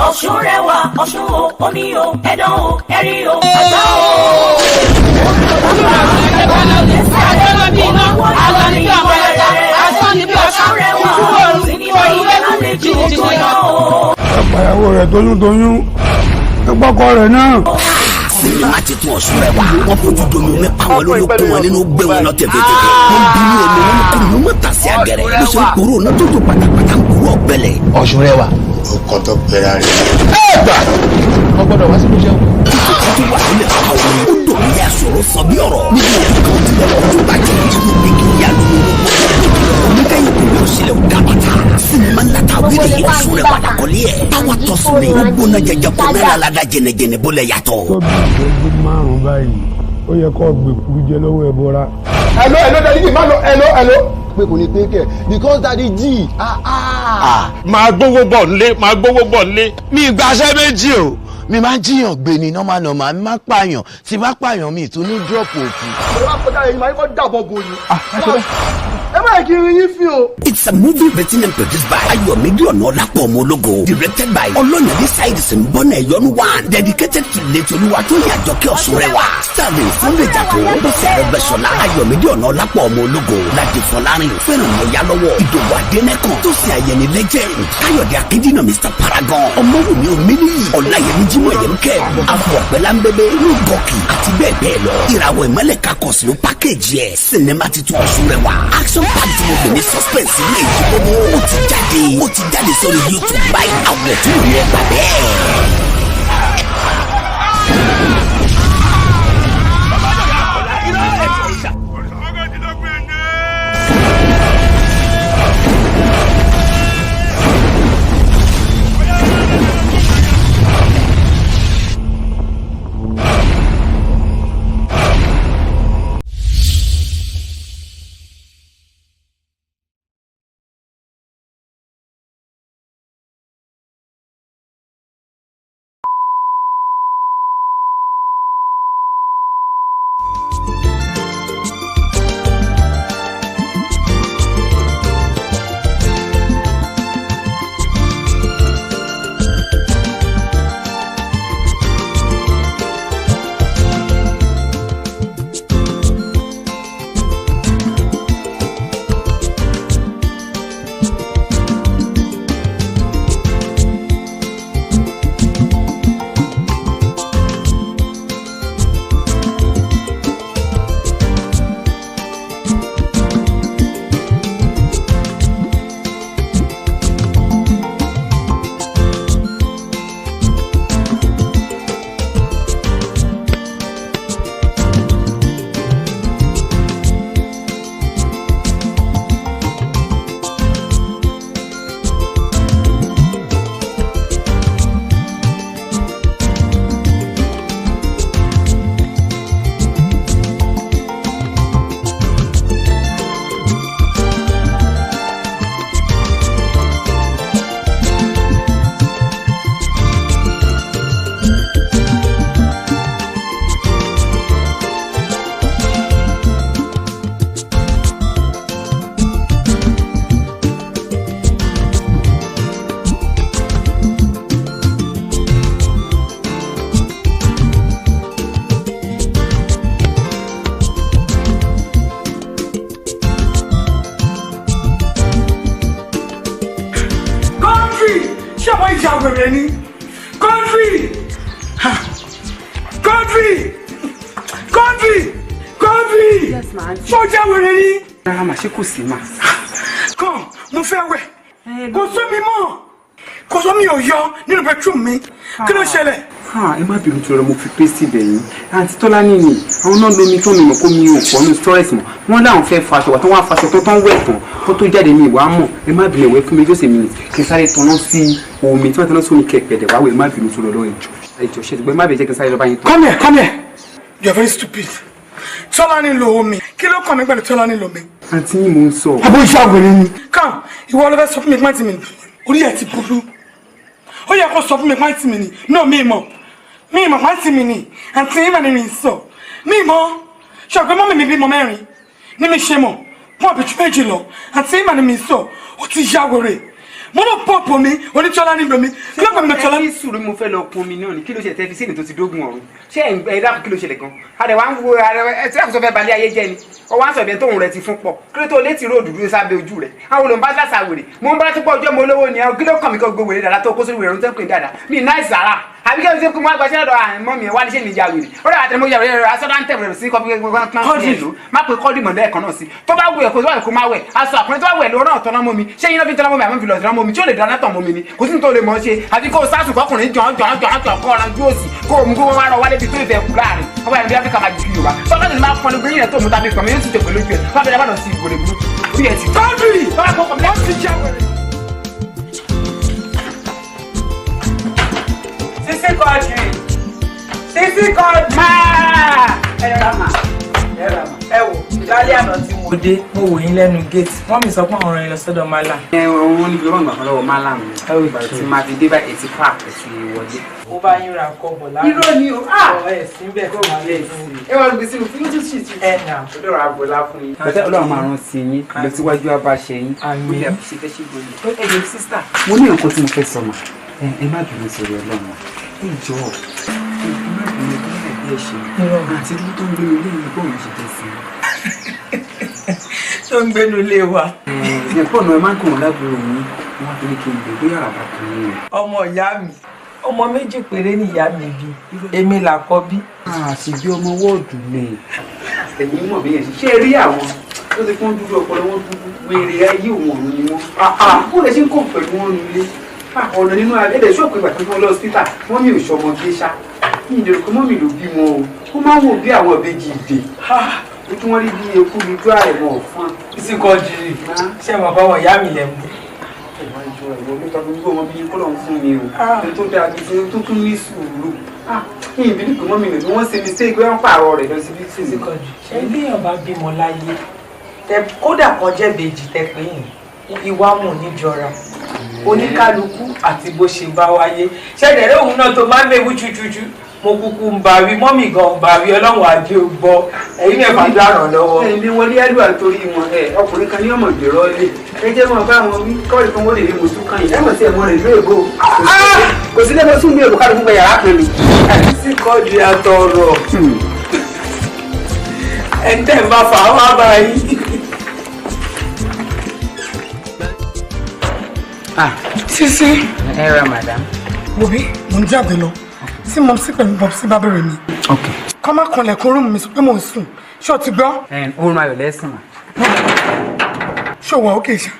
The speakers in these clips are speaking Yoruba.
Ọ̀ṣun rẹwà, Ọ̀ṣun o, omi o, ẹ̀dán o, ẹ̀rí o, àgbá o. Àpàyàwó rẹ̀ toyúntoyún, ẹgbọ́kọ rẹ̀ náà. Sinimá titun Ọ̀ṣun Rẹwà. Wọ́n fojú domi, omi pa wọn lórí, okun wọn nínú, gbé wọn lọ tẹ̀fẹ̀tẹ̀fẹ̀. Wọ́n bínú omi, wọn kò ní mọ̀ tà sí agẹrẹ bó ṣe ń kúrò náà tó tó pátápátá ń kúrò ọ̀gbẹ́lẹ̀. Ọ̀ṣun Rẹwà. Ó kọ́ tó pera rẹ̀. Ẹ gbà wọ́n gbọ́dọ̀ wá sí ibùsọ̀. Títí wà nílẹ̀ pa omi, ó dùn ní àsọ̀rọ̀ sọ bí ọ̀rọ̀ nínú ojú kan tí wọ́n lọ́ọ́ tó bàjẹ́ inú gbígbé ìyá lóru oníkẹ́yìn kò ní òṣèlè ọ̀dà bàtà. Sinimá ńlá ta wíìlì Ọ̀ṣun Rẹwà làkọ́lé ẹ̀. Power tọ́sí ni ó gbóná jẹjẹ kó mẹ́rin aládá jẹnẹjẹnẹ bólẹ̀ yàtọ̀. Tó bí ìṣẹ́jú 5 báyìí, ó yẹ kó gbèkúrú jẹ lọ́wọ́ ẹ bọ́ra. Hello, hello, Daddy G, má lọ, hello, hello. Pé kò ní pé kẹ because Daddy G, ah ah. Máa gbówó bọ̀ nílé, máa gbówó bọ̀ nílé. Mi gbaṣẹ́ méjì o, mi máa ń jíyàn gbé ni normal normal, mi máa ń pààyàn, tí bá pààyàn mi tún ní drop òkú. Mo wá kọjá yìí, màá kọ́ dàbọ̀ bò yín. Ẹ má yẹ kí n rí yín fín o. It's a movie written and produced by Ayọ̀mídé Ọ̀nàọlápọ̀ Ọmọ-Ológo, directed by Ọlọ́yàdé Saheed Sìnbọ́nà Ẹ̀yọ́nú One, dedicated to late Olúwatóyìn Àjọkẹ́ Ọ̀ṣun Rẹwà, starring Sunday Jàpọ̀, Bọ́sẹ̀ Arẹ́gbẹ́ṣọlá, Ayọ̀mídé Ọ̀nàọlápọ̀ Ọmọ-Ológo, Láti Fọlárin, Fẹ́ràn Mọ̀yálọ́wọ́, Ìdòwú Adẹ́nẹ́kàn, Tósìn Ayẹni Legend, Káyọ̀dé Akíndínà, Mr Paragon, Ọmọwùmí Omíníyì, Ọláyẹmí Jímọ̀ Ẹ̀yẹmkẹ́, Afọ Ọ̀pẹ́lámbébé, Rúgọ́kì àti bẹ́ẹ̀ bẹ́ẹ̀ lọ. Ìràwọ̀ Ìmọ̀lẹ̀ Kakọ̀sí ló package ẹ̀. Sinimá titun Ọ̀ṣun Rẹwà, action packed movie ní suspense ní èyí gbogbo. Ó ti jáde, ó ti jáde sórí YouTube báyìí. Àwọ̀ tó rí ẹ gbà bẹ́ẹ̀. Country, ṣé àwọn ìjà wèrè ni? Country, country, country, country, ṣé ó jẹ́ wèrè ni? Rárá mà, ṣé kò sí mà? Kàn, mo fẹ́ wẹ̀, kò sómi mọ́, kò sómi ò yọ nínú bedroom mi. Kí ló ṣẹlẹ̀? Ẹ má bínú tó lọ, mo fi pé síbẹ̀ yín. Àǹtí Tọ́lá ní ni àwọn náà lomi tó mi mọ̀ kó mi ò pọ̀ ní stress mọ̀. Wọ́n láwọn fẹ́ faṣọ wà tó wọ́n á faṣọ tó tán wẹ̀ tán kó tó jáde, mi ìwà mọ̀. Ẹ má bínú, ẹ̀wẹ̀ fún mi just a minute kí n sáré tanná sí omi tí wọ́n tanná sí omi kẹ̀pẹ̀dẹ̀ wá wẹ̀. Ẹ má bínú tó lọ lọ́wọ́, ẹjọ́ ẹjọ́ ṣe ti gbọ́, ẹ má bínú, jẹ́ kí n sáré lọ bá yín tán. Come here, come here, you are very stupid. Tọ́lá ní lo omi, kí ló kàn mí pẹ̀lú Tọ́lá ní lo omi? Àǹtí yín mò ń sọ. Àbó iṣẹ́ àwèrè ni. Come, ìwọ ló fẹ́ sọ fún mi pàǹtí mi ni? Orí ẹ̀ ti burú. Ó yẹ kó sọ fún mi pàǹtí mi ni. No, mi mọ̀, mi mọ̀ pàǹtí mi ni. Àǹtí yín mà ní mi sọ mi mọ̀. Ṣe àpé mọ́mì mi bímọ mẹ́rin ní mi ṣe mọ̀ pọ́ọ̀pù ju méjì lọ. Àǹtí yín mà ní mi sọ. Ó ti ya wèrè. Mo lọ pọ́ọ̀pù mi onítọ́lá ní lomi, kí ló pè mí tọ́lá? Ẹ ní sùúrù, mo fẹ́ lọ pọn mi náà ni. Kí ló ṣe tẹ́ fi sílẹ̀ tó ti dógún ọ̀run? Ṣé ẹ dákun, kí ló ṣẹlẹ̀ gan? Adẹ̀ wá ń wo ẹ tí àkóso fẹ́ balẹ̀ ayé jẹ́ ni. Ọ wá ń sọ ìbẹ́ tóun rẹ ti fún pọ̀. Kí ló tó létí róòdù dúró sábẹ́ ojú rẹ̀? Àwọn olùbá lásà wèrè. Mo ń bá tó pọ̀ ọjọ́ mo lówó ni ẹ. Kí ló kàn mí kó gbogbo wèrè dàda tó kó sórí wèrè ọ̀run tó ń pè ní dàda? Mi náà ìsàrà. Àbí kí ló ṣe kó mo àgbàṣẹ́ lọ́dọ̀ àmọ́ mi wá ní ṣe mi ya wèrè? Ó dà àtẹnumọ́ ya wèrè rẹ̀ aṣọ dáńtẹ̀ rẹ̀ sí kọ́fí Kọ́dì. Má pe kọ́dì mọ̀ lẹ́ẹ̀kan náà sí. Tó bá wù ẹ̀ kó tó bá wù kó má wẹ̀. Aṣọ àpọ́nlé tó bá wù ẹ̀ lọ́rọ̀ tọ́nà mọ́ mi. Ṣé yín náà fi tọ́nà mọ́ mi àmọ́ fi lọ tọ́nà mọ́ mi? Tí ó lè dáná tàn mọ́ mi ni. Kò sí ní tó lè mọ̀ ṣe. Àfi kó o sásùn kọkùnrin jọ̀ọ́ jọ̀ọ́ jọ̀ọ́ jọ̀ọ́ kọ́ ọ̀ràn ju òsì. Kó o mú kó wọ́n wá rọ wálé bí tó ìfẹ́ kú láàrin. Ọba ìrìn bí Áfíríkà máa ju Yorùbá. Sọ́kọ́ sì máa fọnú gbẹ́yìn rẹ̀ tó mú tàbí kàn mí yóò sì tẹ̀ pẹ̀lú ojú ẹ̀. Bá bẹ̀rẹ̀ bá lọ sí ìgbòlè burúkú. Bí ẹ ti Kọ́dì. Bá kọ́kọ́ mi Wọ́n ti jẹ́ wèrè. Sisi Quadri, Sisi Quadri. Máa ẹ rà mà. Ẹ rà mà. Ẹ wò, lálẹ́ àná tí mo dé, mo wò yín lẹ́nu géètì, wọ́n mi sọ pé ọ̀ràn yín lọ sọ́dọ̀ mọ́là. Ẹ òun ní gbọ́dọ̀ gbà kan lọ́wọ́ Málàm ni. Ìgbà tí máa fi dé bá etí park ti wọlé. Mo bá yín ra nǹkan bọ̀ lánàá. Irọ́ ni o. Ah! Ọ̀ ẹ̀ síbẹ̀ tó máa lè fún mi. Ẹ wá gbé sínú fún tún sí ti. Ẹ nà. Ọlọ́run àbọ̀lá fún yín. Bàtà Ọlọ́run máa rán sí yín lọ síwájú abáṣẹ yín. Àmín. Ó lè ṣe fẹ́ ṣe gbòòrò. Ẹ jẹ́ sísítà. Mo ní nǹkan tí mo fẹ́ sọ mà. Ẹ má bínú sọ̀rọ̀ Ọlọ́run mà. Ẹ jọ̀ọ́. Ẹ má bínú bí ẹ bí ẹ ṣe. Àti dúdú tó ń gbé ilé yìí bóun ṣe jẹ́ sí i. Tó ń gbénu ilé wa. Ẹ pọ̀ náà ẹ máa ń kàn wọ́n lábúrò yín. Wọ́n á fi ní kí n bẹ̀ bóyá àràbà kan ní o. Ọmọ ìyá mi, ọmọ méjì péré ni ìyá mi bí, èmi làkọ́bí. Àṣìbí ọmọ wọ́ọ̀dù ni. Ẹ̀yin mọ̀ bí yẹn ṣe ṣe rí àwọn tó ti kún dúdú ọpọlọ wọn dúdú wèrè ayé òun ọ̀run ni wọ́n. Kó lè ṣe ń kó pẹ̀lú wọn nílé. Ọ̀nà nínú ẹ̀dẹ̀ ṣọ́ọ̀pù ìgbà tó fún ọ lọ síta wọ́n mi ò ṣọmọ gé ṣá. Mi ìdèrò pé mọ́mì ló bí wọn o. Ó máa ń wò bí àwọn ìbejì ìdè. Ojú wọn rí bí eku lójú àìmọ̀ ọ̀fun. Sisi Quadri, ṣé mo bá wọn ìyá mi lẹ̀ mú? Ẹ̀wọ̀n ìjọ ìwọ ló tọ́ gbogbo ọmọ bíi kọ́lọ̀ ń fún mi o. Ẹni tó dáa gidi tó tún ní sùúrù. Ní ìbílí pé mọ́mì rẹ̀ bí wọ́n ṣe mistake pé wọ́n pààrọ̀ rẹ̀ lọ síbi tí. Sisi Quadri, ṣé béèyàn bá bímọ láyé tẹ kódà kan jẹ́ bèjì tẹ pé yìí ìwà mò ní jọra oníkálukú àti bó ṣe bá wáyé ṣẹ̀dẹ̀rẹ́ òun náà tó máa ń léwu chuchuchu mo kúkú ń bá wí mọ́mì gan ń bá wí ọlọ́run àjẹ́ ò gbọ́ ẹ̀yin náà fàdúrà ràn lọ́wọ́. Ẹni bí wọlé àdúrà torí wọn ẹ ọkùnrin kan ní ọmọ ìgbèrò ọlẹ ẹ jẹ́ mọ bá wọn wí kọ́ọ̀lì kan wọ́n lè rí mọ̀tún kan yìí ẹ̀wọ̀n tí ẹ̀mọ́ rẹ̀ ló èbó kò sí lẹ́gbẹ̀ẹ́ sún mi èrò kálukú gba yàrá kan mi. Sisi Quadri àtọ̀rọ̀ ẹ̀ ń tẹ̀ ń bá fà á wá báyìí. Sisi. Ẹ ra madam. Wo bí, mò ń jáde lọ. Tí mọ̀mísí pẹ̀lú bọ̀mísí bá bẹ̀rẹ̀ mi. Ok. Kọ́ má kanlẹ̀kùn rúùmù mi sọ pé mò ń sùn. Ṣé o ti gbọ́? Ẹ oorun ayọ̀ lẹ́sìn mà. Ṣé o wà ókè ṣá?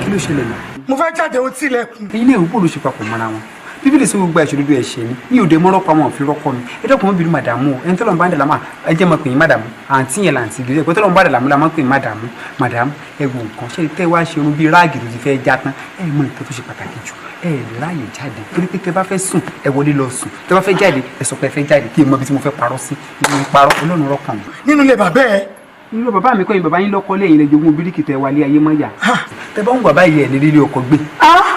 Kí ló ṣẹlẹ̀ náà? Mo fẹ́ jáde ohun tí ilẹ̀kùn. Ilé ìwé bò ló ṣe papọ̀ mọ́ra wọn. Bíbélì sọ gbogbo àìṣòdodo ẹ̀ṣẹ̀ ni mi ò dé mọ́rọ́ pa wọn ò fi rọ́kọ mi. Ẹ dọ́kun mọ́bìnrin màdàmú o, ẹni tọ́lọ́ ń bá ń dàlámà ẹ jẹ́ mọ̀ pé yín màdàmú àǹtí yẹn làǹtí gírí ẹ̀pẹ́ tọ́lọ́ ń bá dàlámú la mọ̀ pé màdàmú màdàmú ẹ wò nǹkan ṣé tẹ́ wá ṣe irun bíi ráàgì ló ti fẹ́ já tán ẹ mọ nǹkan tó ṣe pàtàkì jù ẹ lè ráàyè jáde torí pé tẹ́ bá fẹ́ sùn ẹ wọlé lọ sùn tẹ́ bá fẹ́ jáde ẹ sọ pé ẹ fẹ́ jáde kí n mọ ibi tí mo fẹ́ parọ́ sí mo ń parọ́ Ọlọ́run rọ́kàn mi. Nínú ilé bàbá ẹ. Irú bàbá mi kọ́ yín bàbá yín lọ́kọ́ lẹ́yìn lè jogún bíríkì tẹ wálé ayé mọ́ yà. Tẹ bá ń wà báyìí ẹ̀ ní lílé ọkọ̀ gbé.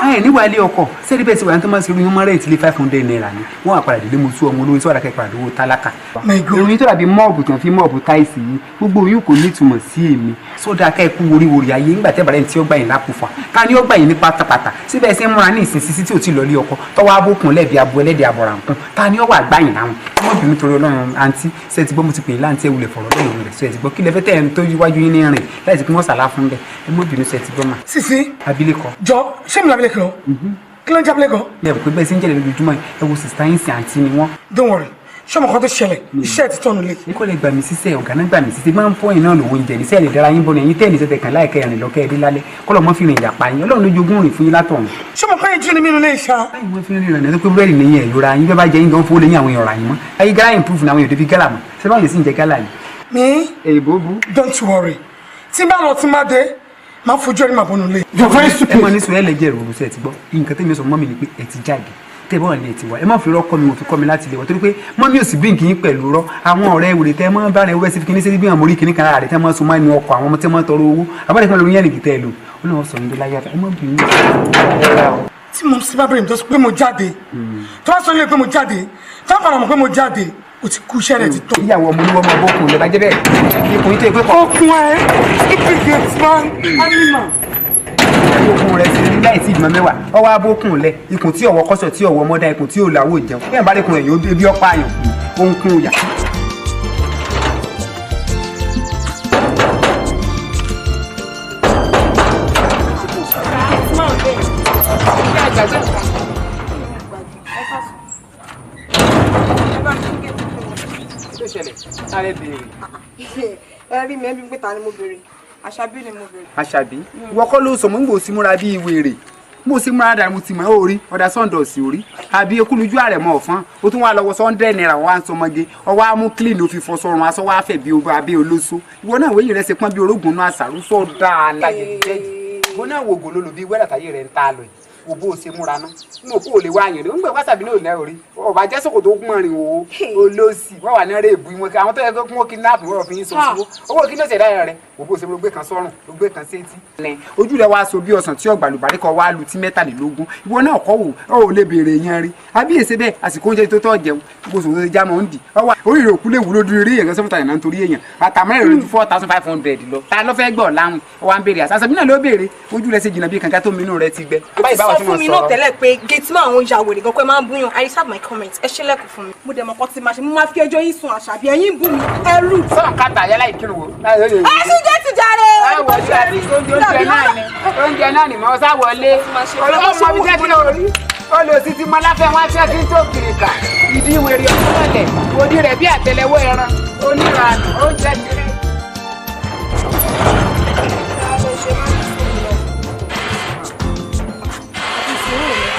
Ẹ níwà ilé ọkọ̀ sẹ́ẹ̀dí bẹ́ẹ̀ sì wà ní tó máa ń ṣe irú yín mọ́rẹ́ ìtìlẹ̀ ₦500 ni wọ́n wà padà délé mo sú ọmọ olówó sọ́wọ́dà kẹ́kọ̀ọ́ àdówó tálákà. Ìròyìn tó dàbí mọ́ọ̀bù tán fi mọ́ọ̀bù táìsì yìí gbogbo yín kò nítumọ̀ sí èmi. Sódà ká ẹ kú woríworí ayé ńgbà tẹ́ bàrẹ́ ní tí ó gbà yín lákùfà ká ní ó gbà yín ní pátápátá síbẹ̀ ṣe ń múra ní ìsinsìn sí tí ò tí ì lọ ilé ọkọ tọwọ́ abókun lẹ́bi abo ẹlẹ́dẹ̀ àbọ̀ràǹkún ta ni ó wà gbà yín láwọn. Ọmọbìnrin torí Ọlọ́run àǹtí ṣe ti gbọ́ mo ti pè é láǹtí ẹ wulẹ̀ fọ̀rọ̀ lẹ́yìn rẹ̀ ṣe ti gbọ́ kí lẹ fẹ́ tẹ̀ ń tó yíwájú yín ní rìn láì sí pé wọ́n sàlá fún bẹ́ẹ̀ ẹ mọ́ bínú ṣe ti gbọ́ mà. Sisi. Abilékọ. Jọ ṣé mi làbílẹ̀kọ? Kí ló ń jẹ́ abilékọ? Ẹ pé bẹ́ẹ̀ sí ń jẹ́lẹ̀ lójoojúmọ́ ẹ wo sista yín sí àǹtí ni wọ́n. Don't worry, ṣé ọmọ kan tó ṣẹlẹ̀ iṣẹ́ ti tọ́nu lé. Kó lè gbà mí sísẹ ọ̀gá náà gbà mí sísẹ máa ń fọ́ iná lòun oúnjẹ ní sẹ́ẹ̀lì dára yín bọ́ ni ẹ̀yin tẹ́ẹ̀nì sẹ́tẹ̀ kan láìka ẹ̀rìn lọ́kẹ́ ẹ̀dí lálẹ́ kọ́lọ̀ mọ́ fi rìn ìyàpá yín Ọlọ́run ló jogún rìn fún yín látọ̀run. Ṣé ọmọ kan yẹn jí ni mí nílé ìṣá? Báyìí wọ́n fi ń rìn rìn tó pé búrẹ́dì ní ẹ̀yọ́ ra yín bẹ́ẹ̀ bá jẹ yín gan fowó lẹ́yìn àwọn èèyàn rà yín mọ́ ayé gálà improve ní àwọn èèyàn tó fi gálà mọ́ ṣé báwọn yẹn sì ń jẹ gálà yìí. Mi? Èyìnbó bu. Don't worry, tí n bá lọ tí n bá dé máa fojú ẹni màá bọ́nu lé. You're very stupid. Ẹ mọ ní sùn ẹ lẹjẹ ìròrò sí ẹ ti gbọ́ nǹkan tẹ́mi sọ mọ́ mi ni pé ẹ ti jáde tẹ́ bọ́ ní ẹ ti wá ẹ má fi rọ́ kọ́ mi wọ́n fi kọ́ mi láti lè wọ́n torí pé mọ́ mi ò sì bí nkì yín pẹ̀lú rọ́ àwọn ọ̀rẹ́ wèrè tẹ́ mọ́ bá rẹ̀ wẹ́ sí kíní sí bí àwọn orí kíní kan lára rẹ̀ tẹ́ mọ́ so mọ́ ẹnu ọkọ̀ àwọn ọmọ tẹ́ mọ́ tọrọ owó àbájáde kan lórí yẹn nìkì tẹ́ ẹ lò ó lọ́wọ́ sọ yín láyé àtà ẹ mọ́ bí mi. Tí mo sì bá bẹ̀rẹ̀ mi tó sọ pé mo jáde tó bá sọ nílé pé mo jáde tó bá padà mọ̀ pé mo jáde o ti kú iṣẹ́ rẹ̀ ti tán. Ìyàwó ọmọ olúwọ́ ọmọ bókun lè bá jẹ́ bẹ́ẹ̀ ikùn yín tó yẹ pé kọ́. Okun ẹ stupid gate man animal. Okun rẹ̀ sí ní láì tí ìgbìmọ̀ mẹ́wàá ọwọ́ abókùn lẹ̀ ikùn tí ọ̀wọ́ kọ́sọ̀ tí ọ̀wọ́ mọ́dá ikùn tí ò láwò jẹun bí ẹ̀ bá lékun ẹ̀yìn ebi ọ̀pá àyàn kù ó ń kún yà. Ẹ rí mi ẹbí pé ta ni mo béèrè? Àṣàbí ni mo béèrè. Àṣàbí ìwọ kọ́ ló sọ mọ́ nígbà òsì múra bíi wèrè mo sì múra dàrú mo ti mọ̀ ọ́ rí ọ̀dà sọ́ńdọ̀sì orí àbí ekúlójú ààrẹ mọ̀ ọ̀fọ́n ó tún wá lọ́wọ́ sọ́ńdẹ̀ náírà wá ń sọmọge ọwọ́ á mú clean ó fi fọ sọrun aṣọ wá fẹ̀ bí ọba abẹ́ olóso ìwọ náà wẹ́yìn rẹ ṣe pọ́n bí orógùn náà àṣàrú sọ dáa ìwọ náà wo ògòlólò bíi wẹ́rà táyé rẹ̀ ń ta lọ yìí wo bó o ṣe múra ná n ò kó o lè wá àyàn rẹ ń gbẹ wásàbí náà lẹ orí ọba jẹ́ sòkòtò kún rìn o olóòsì wọ́n wà ní rẹ̀ èbú wọn àwọn tó yẹ kó wọ́n kidnap wọ́n fi ń sọ owó owó kí ló ṣe dára rẹ wo bó o ṣe ló gbé kan sọ́rùn ló gbé kan sétí. ojú rẹ wàá so bí ọsàn tí ọgbà lùbárí kan wàá lu tí 23 ìwọ náà kọ́ wò ó ò lè béèrè yẹn rí àbí èsè bẹ́ẹ̀ àsìkò oúnjẹ tó tọ́ jẹun gbogbo sòwò tó já mọ́ ń dì ọwọ́ orí rẹ̀ òkú lè wúlò dúró eré èèyàn sọ́fúnta ìná nítorí èèyàn àtàmọ́rẹ́ rẹ̀ ju 4,500 lọ ta ló fẹ́ gbọ́ láwìn ọwọ́ à ń béèrè àṣà àṣàbí náà ló béèrè ojú rẹ̀ ṣe jìnnà bí kànga tó minú rẹ̀ ti gbẹ. Ó ti sọ fún mi náà tẹ́lẹ̀ pé gate man àwọn ìyàwó rẹ̀ gan pé máa ń búyàn. I reserve my comment. Ẹ ṣílẹ̀kùn fún mi. Mo dẹ̀ mọ̀ kọ́ ti máa ṣe, mo máa fi ẹjọ́ yín sun Àṣàbí, ẹ̀yin ń bú mi, ẹrù. Sọ̀n kàtà yálà ìkírun wo. Ẹ ṣí géètì jàre. Ẹ wọ sí àti oúnjẹ náà ni mo sá wọlé. Ọmọ mi jẹ́ kí ló rí. Olùsí ti mọ láfẹ́ wọn tí wọ́n ti ń tó kìrìkà. Ìdí wèrè ọ̀sán òdi rẹ̀ bí àtẹlẹwọ́ ẹran oníranù oúnjẹ kiri.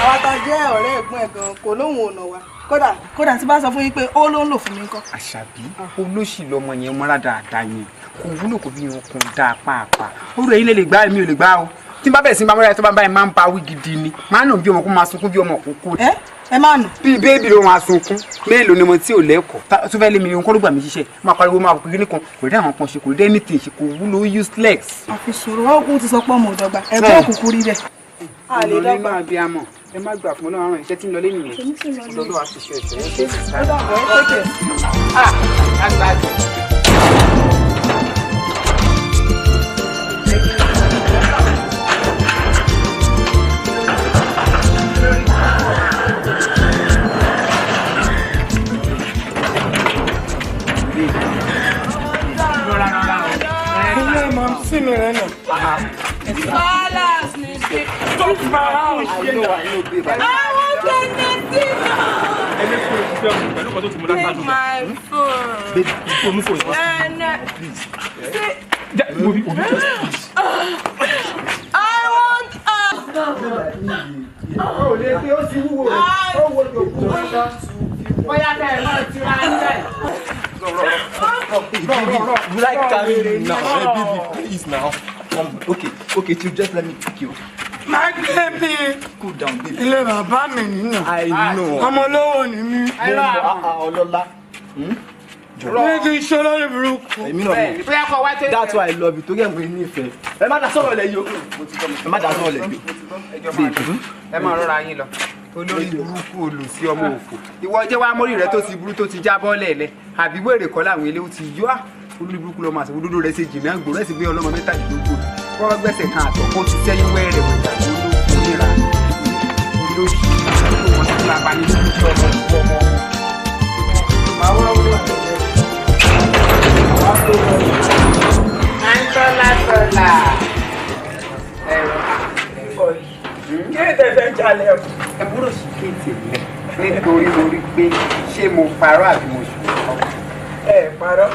Àwa ta jẹ́ ọ̀rẹ́ ẹ̀gbọ́n ẹ̀ gan kò lóhùn ọ̀nà wa kódà kódà tí bá sọ fún yín pé ó ló ń lò fún mi ńkọ́. Àṣàbí olóṣì lọmọ yẹn mọ́ra dáadáa yẹn kò wúlò kò bí wọn kò dáa pàápàá ó rẹ̀ yín lè gbá mi ò lè gbá o tí n bá bẹ̀rẹ̀ sí bá mọ́ra tó bá ń báyìí máa ń ba wí gidi ni máa ń nà bí ọmọ kó máa sunkún bí ọmọ kókó. Ẹ ẹ máa nù. Bí bébì ló máa sunkún mélòó ni mo tí ò lẹ́kọ̀ọ́ tó fẹ́ lé mi ní kó ló gbà mí ṣiṣẹ́ máa pariwo máa kó kíní kan kò rí àwọn kan ṣe kò rí anything ṣe kò wúlò useless. Àfi sòrò wọn kú ti sọ pé ọmọ ò dọ́gba ẹ̀gbọ́n òkùnkùn rí bẹ́ẹ̀. A lè dọ́gba. Nínú abiyamọ ẹ má gbà fún Ọlọ́run iṣẹ́ tí ń lọ lé nìyẹn Ọlọ́run á fi ṣe ẹ̀ṣọ́ ẹ ṣe. Ó dàbọ̀ ẹ tẹ̀kẹ̀. Ilé mọ̀ sí mi rẹ̀ nà. Palace ni ṣe. Stop my house. I want Tennessee now. Take my phone. Baby, move for it. And Please. say, Move it, just please. I want a. Ó lè pé ó ti wúwo ó wo jòkó bóyá tẹ ẹ máa tira ẹ bẹ́ẹ̀. Baby, you like carry me now. Hey, baby, please now. Come, okay, okay, chill, just let me pick you. My baby. Cool down, baby. Ilé bàbá mi nínú. I know. Ọmọ olówó ni mí. Ọlọ́lá. Mi kì í ṣe olórí burúkú. Èmi náà mọ̀. That's why I love you. Torí ẹ̀ mo nífẹ̀ẹ́. Ẹ má dá sọ̀rọ̀ lẹ̀ yìí o. Ẹ má dá sọ̀rọ̀ lẹ̀ yìí o. Babe. Ẹ máa rọra yín lọ. Olórí burúkú olùsí ọmọ òfò. Ìwọ jẹ́ wá mórí rẹ tó ti burú tó ti jábọ́ lẹ̀lẹ̀. Àbí wèrè kọ́ láwọn ilé ó ti yọ á. Olórí burúkú lọ́mọ àti òdodo rẹ̀ ṣe jìnnà gbòòrò ẹ̀ sì gbé ọlọ́mọ 23. Wọ́n gbẹ̀sẹ̀ kan àtọ̀ kó ti sẹ́yìn wẹ́rẹ̀ wẹ̀dà olóògùn olóṣì wọn ti la bani lójú tí ọmọ òkú ọmọ ọmọ. Àǹtọ́lá tọ́lá. Ẹ̀rọ Kí ni tẹ fẹ́ jalè o? Ẹ búrò sí kéètì mi nítorí mo rí pé ṣé mo parọ́ àbí mo ṣùgbọ́n. Ẹ parọ́.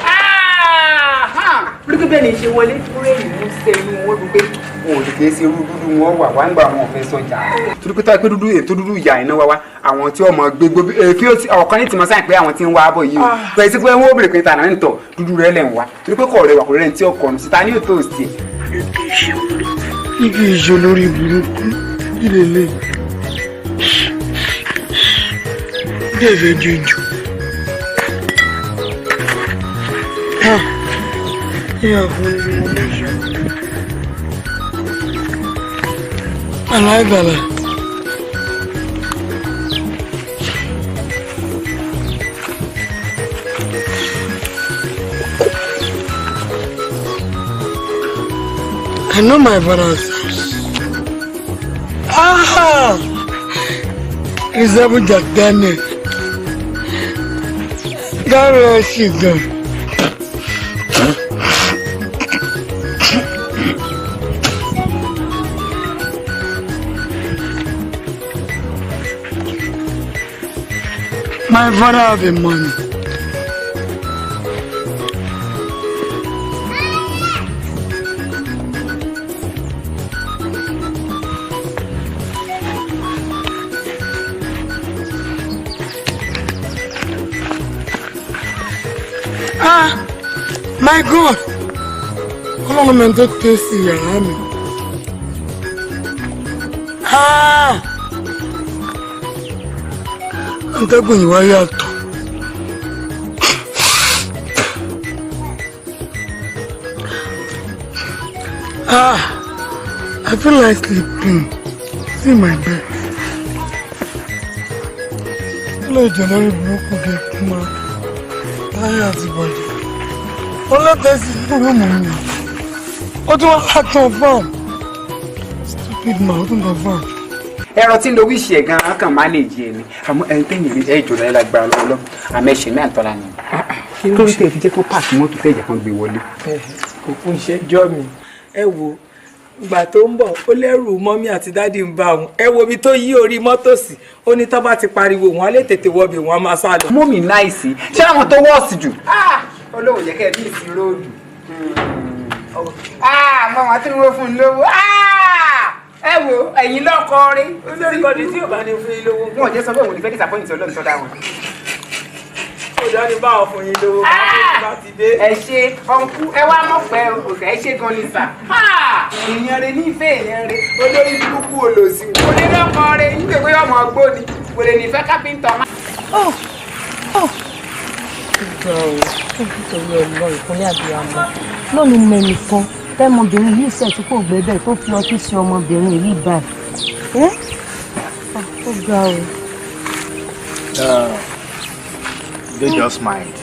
Rí pé bẹ́ẹ̀ ni ṣe wọlé túrẹ́ ìlú ṣe inú wọn dùn pé wọn ò lè kìí ṣe irú dúdú wọn wà wá ń gba àwọn ọ̀fẹ́ sọjà. Torí pé táwọn pé dúdú ètò dúdú ìyá iná wá wá àwọn tí ọmọ gbégbó èéfín ọ̀kan ní tìmọ̀ sáyìn pé àwọn tí ń wá bọ̀ yìí o. Pẹ̀lú sí pé wọ́n ó bèrè pé tànà ń tọ̀ dúdú rẹ̀ lẹ̀ ń wá. Torí pé kọ̀ rẹ̀ wà kò rẹ̀ ń tí ọkọ̀ nù síta ní òtò òsì ẹ̀. Ibi ìṣe olórí burúkú ilé ilé. Bẹ́ẹ̀ jẹjọ. Ìyá fún mi mo lè ṣe. Aláìbàlà. I know my father's house. Ah! Resemble Jack Daniel. Gáàrú ẹ̀ gan. My father have a money. Ah, my God! Ọlọ́run mi tó tẹ́ sí yàrá mi. Ah! Atẹ́gùn yìí wá yàtọ̀. Ah! I feel like sleeping. See my bed. Kí ló jẹ lórí burúkú kí n máa láyé àti bàjẹ́? Ọlọ́tẹ̀sí room mi. Ó tún wá látàn fan. Stupid man, ó tún tàn fan. Ẹ̀rọ tí ń lo wíṣì ẹ̀ gan-an kàn manage ẹ̀ ni, àmọ́ ẹni tẹ́yìn mi ẹ̀ jòlá ẹ̀ lágbára lọ́wọ́, àmọ́ ẹ̀ṣẹ̀ náà tọ́ra ni. Torí tẹ́ ẹ fi jẹ́ kó páàkì mọ́tò tẹ́ ẹ̀jẹ̀ kan gbé wọlé. Kò kún iṣẹ́ jọ́ mi. Ẹ wo ìgbà tó ń bọ̀, ó lẹ́rù mummy àti daddy ń bá òun. Ẹ wo ibi tó yí orí mọ́tò sí. Ó ní tó bá ti pariwo, wọn á lè tètè wọbẹ̀, wọn á máa sá lọ. Mummy nice. Ṣé àwọn tó wọ́ọ̀sì jù? Olóhùn jẹ́ kẹ́ ẹ bí ìsìn road. Mọ wọn tí wọ́n fún un lówó. Ẹ wo ẹ̀yin lọ́kọ rí. Olórí kan ní tí ò bá ní fún yín lówó. Wọn ò jẹ́ sọ pé òun ní fẹ́ disappoint Ọlọ́run tó dá wọn. Ó dání báwọn fún yín lówó bá ti dé. Ẹ ṣe ọ̀nkú, ẹ wá mọ̀ pé òkè, ẹ ṣe gan ni sà. Èèyàn rẹ nífẹ̀ẹ́, èèyàn rẹ olórí burúkú olòsì. Kò ní lọ́kọ rẹ nígbè pé ọmọ ọgbó ni kò lè nífẹ̀ẹ́ kápẹ́ńtà má. Ìjọ ò nítorí ọlọ́ ìkúnlẹ̀ àbíyamọ lónìí mẹ́nìkan tẹ́mọbìnrin yìí ṣẹ̀ tí kò gbé bẹ́ẹ̀ tó fi ọtí sí ọmọbìnrin yìí báyìí. Ó ga o. They just mind.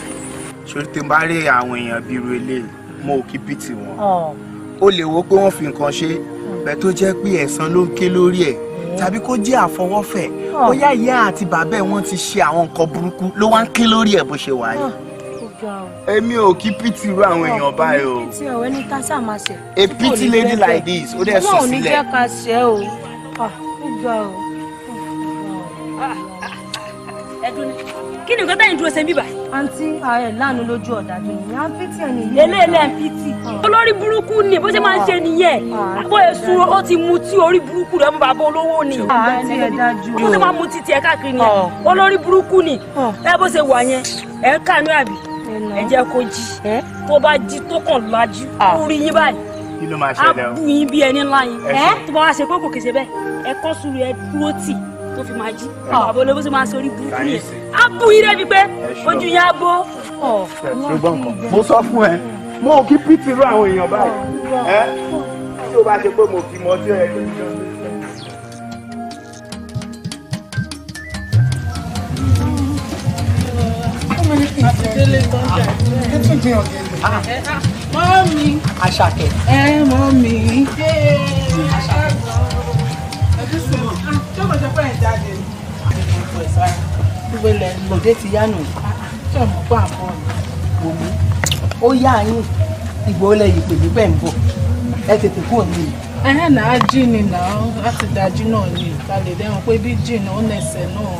Ṣé tí n bá rí àwọn èèyàn bíi irú eléyìí, mo ò kí pity wọn. Ó lè wo pé wọ́n fi nǹkan ṣe bẹ́ẹ̀ tó jẹ́ pé ẹ̀san ló ń ké lórí ẹ̀, tàbí kó jẹ́ àfọwọ́fẹ̀, bóyá ìyá àti bàbá ẹ̀ wọ́n ti ṣe àwọn nǹkan burúkú ló wá ń ké lórí ẹ̀ bó ṣe wà yìí. Èmi ò kí pity irú àwọn èèyàn báyìí o. Pity ọ̀rẹ́ ní tá sáà máa ṣe. A pity lady like this, ó dẹ̀ sùn Ọlọ́run ní sílẹ̀. jẹ́ ká ṣe o. Ó ga o. Ẹdun ni, kí ni nǹkan tẹ́yìn dúró ṣe ń bíbà? Àǹtí, ààrẹ lánàá lójú ọ̀dájú ni à ń pity ẹni yìí. Eléyìí ń pity. Olórí burúkú ni, bó ṣe máa ń ṣe nìyẹn. Àbọ̀ èso ó ti mu tí orí burúkú rẹ̀ mú, bàbá olówó ni. Àǹtí, ẹ dájú o. Bó ṣe máa mu títí ẹ káàkiri nìyẹn. Olórí burúkú ni. Ẹ bó ṣe wà yẹn, ẹ ń kànú àbí? Ẹ jẹ́ kó jí. Tó bá jí tó kàn lajú, ó rí yín báyìí. Kí ló máa Á ṣẹlẹ̀ o? bù yín bí ẹni ńlá yín. Ẹ ṣe. Tó bá wá ṣe pé kò kì í ṣe bẹ́ẹ̀, ẹ kọ́ sùúrù, ẹ dúró tì tó fi máa jí. Bàbá olówó ṣe máa ṣe orí burúkú yẹn. Á bù yín débi pé ojú yín á bó. Mo sọ fún ẹ, mo ò kí pity irú àwọn èèyàn báyìí. Ẹ tí o bá ṣe pé mo fi mọ tí ó yẹ kí n jọ. Ẹ tún dín ọ̀gẹ̀dẹ̀. Mummy. Àṣàkẹ́. Ẹ mummy. Ṣé mo ṣe pé ẹ̀ jáde? Gbogbo ilẹ̀ lòdì ti yá nù. Ṣé o mọ̀ pé àbọ̀ ni? Òmù ó yá yín ìgbò lẹ yìí pè mí pẹ̀ ń bọ̀, ẹ tètè kúrò ní. Ẹhẹ́n náà jí ni náà láti dájú náà ni ká lè dẹ́wọ̀n pé bí jì náà ó nẹsẹ̀ náà.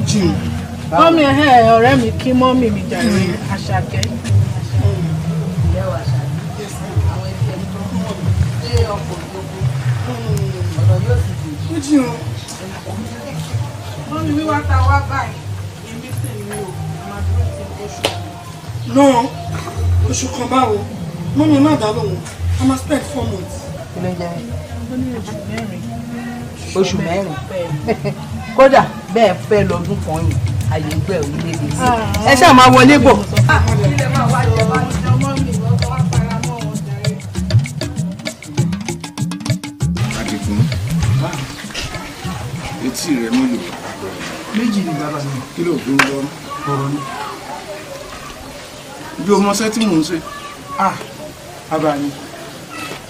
Jì. Mummy, ẹhẹ́n ọ̀rẹ́ mi, kí mummy mi jàre, Àṣàkẹ́. Ìyá wa Àṣàkẹ́, àwọn ẹbí ẹni tó kú ṣé ọkọ̀ òjòkó ọ̀nà yóò sì dì. Ó jì o. Mummy, wíwá ta wá báyìí, èmi sì ní o, màá dúró ti oṣù kan. No, oṣù kan báwo? Mummy, má dá lóhùn. A máa spend 4 months. Kí ló ń jẹ́? Ó ní oṣù 4. Oṣù 4, kódà bẹ́ẹ̀ fẹ́ lọ́dún kan yìí, àyè ń gbẹ̀ orílẹ̀-èdè sí. Ẹ ṣáà máa wọlé bọ̀. Ilé máa wá jẹ bá ọmọ mi, ọkọ wa fara mọ́ wọn jàre. Àdìgún, etí rẹ mélòó? Méjì ni, bàbá mi. Kí ló fi ń gbọ́? Ọ̀rọ̀ ni. Bí o mọṣẹ́ tí mò ń ṣe. Ah, bàbá mi,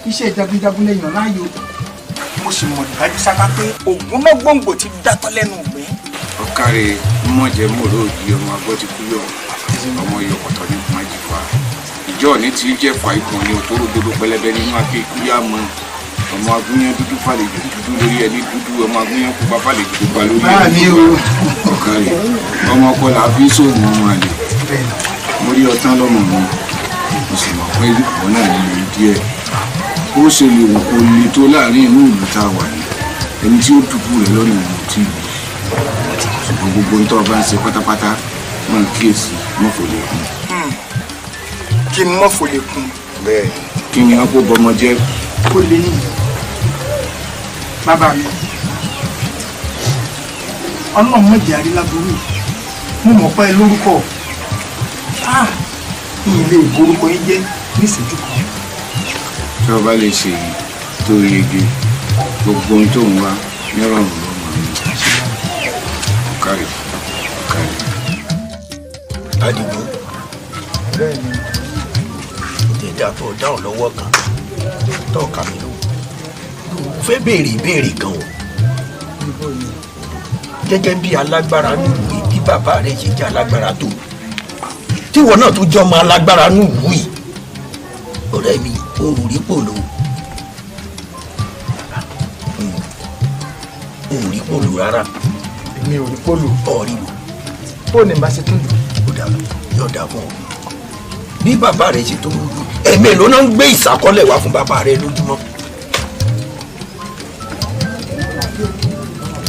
iṣẹ́ jagunjagun lẹ́yìn láàyò. Mo sì mọ̀ dájú sáká pé ògùn náà gbòǹgbò ti dátọ́ lẹ́nu ìgbín. Ọ̀kàrẹ̀ mọ̀jẹ̀ mòró òjì ọmọ agbọ́ ti kú yọ ọmọ iyọ̀kọ̀tọ̀ ní májìfà ìjọ ní ti jẹ́ fà ikùn ní òtóró gbogbo pẹlẹbẹ nínú akékúyà mọ́ ọmọ agúnyán dúdú fàlejò dúdú lórí ẹni dúdú ọmọ agúnyán pupa fàlejò pupa lórí ẹni dúdú. Ọ̀kàrẹ̀ ọmọ ọkọ là fi sóògùn ọmọ àlè. Mo rí ọtán lọ́mọ mi, mo sì mọ̀ pé ìwọ náà lè rí díẹ̀. Ó ṣe lè wò kó le tó láàrin inú ìlú tá a wà ní ẹni tí ó dùbú rẹ lọ́nà ìlú tí ìlú, ṣùgbọ́n gbogbo ń tọ́ bá ń ṣe pátápátá máa kíyèsí mọ́fò lè kún. Kí n mọ́fò lè kún. Bẹ́ẹ̀ kí ni wọ́n kó bọmọ jẹ́. Ó lè ní bàbá mi, ọlọ́run mọ̀jẹ̀ àríláboró, mo mọ̀ pé lórúkọ ilé ìborúkọ yín jẹ́ níṣẹ́jú kan. Tí o bá lè ṣe èyí tó yege, gbogbo ohun tó ń wá nírọ̀rùn ló mọ̀ ní. Ọ̀kàrẹ̀ ọ̀kàrẹ̀. Adigun tẹ̀dá tó dáhùn lọ́wọ́ kan tó kà mí ló fẹ́ béèrè ìbéèrè kan o. Gẹ́gẹ́ bí alágbára nùlù bí bàbá rẹ̀ ṣe jẹ́ alágbára tó, tíwọ náà tó jọmọ alágbára nùlù yìí, ọ̀rẹ́ mi ò rí pòlò, ò rí pòlò rárá. Èmi ò rí pòlò. Ọ̀rí lò. Bó ni bá ṣe tún lò. Ó dà yóò dà fún ọ. Bí bàbá rẹ ṣe tó lójú, ẹ̀mí ló náà ń gbé ìsákọ́lẹ̀ wá fún bàbá rẹ lójúmọ́.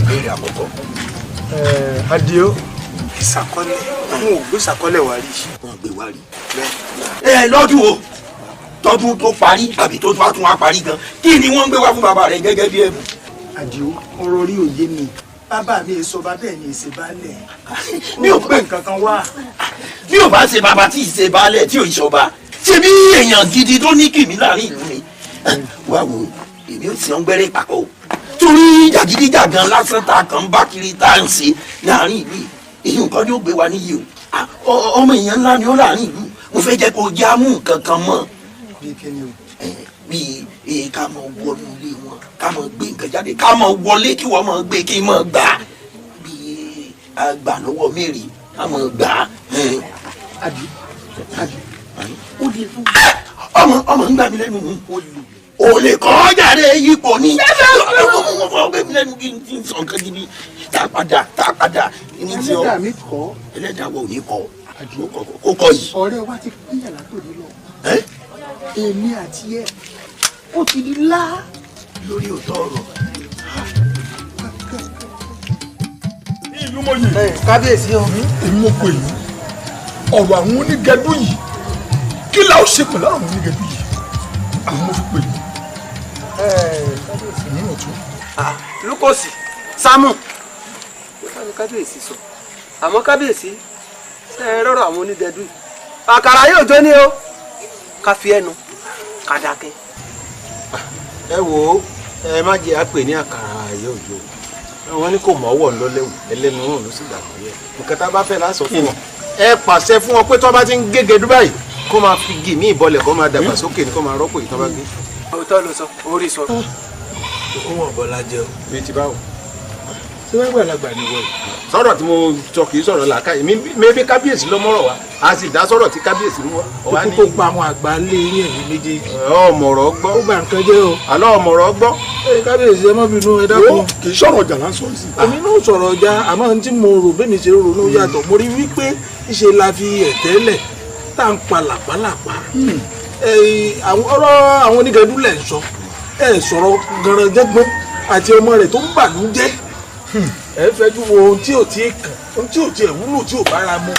Ìbéèrè àkọ́kọ́. Adio, ìsákọ́lẹ̀ n ò gbé ìsákọ́lẹ̀ wá rí. Wọ́n gbé wá rí. Ẹ lọ́dún o, tọdún tó parí àbí tó tún wá parí gan, kí ni wọ́n ń gbé wá fún bàbá rẹ gẹ́gẹ́ bí ẹ̀bùn? Adio, ọ̀rọ̀ rí òye mi. Bàbá mi èso bàbá ẹ̀ ní ìṣe baálẹ̀. Mi ò gbé nǹkan kan wá. Bí ò bá ṣe bàbá tí ìṣe baálẹ̀ tí ò ìṣọba, ṣe bí èèyàn gidi tó ní kìmí láàrin ìlú ni. Wá wo, èmi ò sì ń gbẹ́rẹ́ ìpàkọ́ o. Torí jàgídíjàgan lásán tá a kàn ń bá kiri tá à ń ṣe láàrin ìlú yìí, èyí nǹkan ni ó gbé wa níyì o. Ọmọ èèyàn ńlá ni ó láàrin ìlú. Mo fẹ́ jẹ́ kó já mú nǹkan kan mọ́. Bí kíni o? Bí ká mọ wọnú ilé wọn, ká mọ gbé nǹkan jáde, ká mọ wọlé kí wọ́n mọ gbé kí mọ gbà. Bí àgbà lọ́wọ́ mẹ́rin, ká mọ gbà. Àbí àbí ó lè fún ọmọ ọmọ ń gbà mí lẹ́nu o lè kọ́ jáde yípo ní. Ọmọ gbà mí lẹ́nu kí n sọ nǹkan gidi tá a padà tá a padà ní ti ọ. Ẹlẹ́dàá mi kọ́. Ẹlẹ́dàá wo ò ní kọ́ ó kọ yìí. Ọ̀rẹ́ wa ti pínyà látòdì lọ. Èmi àti ẹ ó ti di lá. Lórí òótọ́ ọ̀rọ̀. Ìlú mọ̀yì. Kábíyèsí o. Èmi mo pè yín ọ̀rọ̀ àwọn onígẹdú yìí, kí la ó ṣe pẹ̀lú àwọn onígẹdú yìí? Àwọn mo fi pè yín. Èmi náà tún. Lukosi Sámù kábíyèsí sọ, àmọ́ kábíyèsí ṣe é rọrọ àwọn onígẹdú yìí, àkàrà yóò jó ní o, ká fi ẹnu ká dákẹ́. Ẹ wo, ẹ má jẹ́ àpè ní àkàrà yóò jó, wọ́n ní kò mọ́wọ́ ńlọ́lẹ́wù ẹlẹ́nu rùn ló sì gbàgbọ́ yẹ nǹkan tá a bá fẹ́ lásọ fún wọn. Ẹ pàṣẹ fún wọn pé tó bá ti ń gégé Dubai kó máa fi gì mí ìbọlẹ̀, kó máa dàgbà sókè ní kó máa rọ́pò yìí tó bá gé. Òótọ́ ló sọ, orí sọ. Ó wọ̀n bọ́lá jẹ́ o. Bí ti báwo. Ṣé wọ́n gbàlagbà ni wọ́n yìí? Sọ̀rọ̀ tí mo sọ kì í sọ̀rọ̀ làákàyè mi, mébí kábíyèsí ló mọ̀rọ̀ wá, a sì dá sọ̀rọ̀ tí kábíyèsí mú wá. Ikú tó pa àwọn àgbà lé yín ẹ̀yìn méjèèjì. Ọmọọ̀rọ̀ gbọ́. Ó bà nǹkan jẹ́ o. Àlọ́ ọmọọ̀rọ̀ gbọ́. Ẹ kábíyèsí ẹ má bínú, ẹ dákun. Kì í sọ̀rọ̀ ọjà lásán sí. Èmi náà sọ̀rọ̀ ọjà, àmọ́ ohun tí mo rò bẹ́ẹ̀ mi ṣe ronú yàtọ̀. Mo rí wípé ìṣe la fi ẹ̀tẹ́lẹ̀ tá à ń pa làpálàpá. Ọ̀rọ̀ àwọn onígẹdú lẹ̀ ń sọ. Ẹ sọ̀rọ̀ gànrànjẹ́gbọ́n àti ọmọ rẹ̀ tó ń bànújẹ́. Ẹ fẹjú wo ohun tí ò tí ì kàn, ohun tí ò tí ì wúlò tí ò bára mu.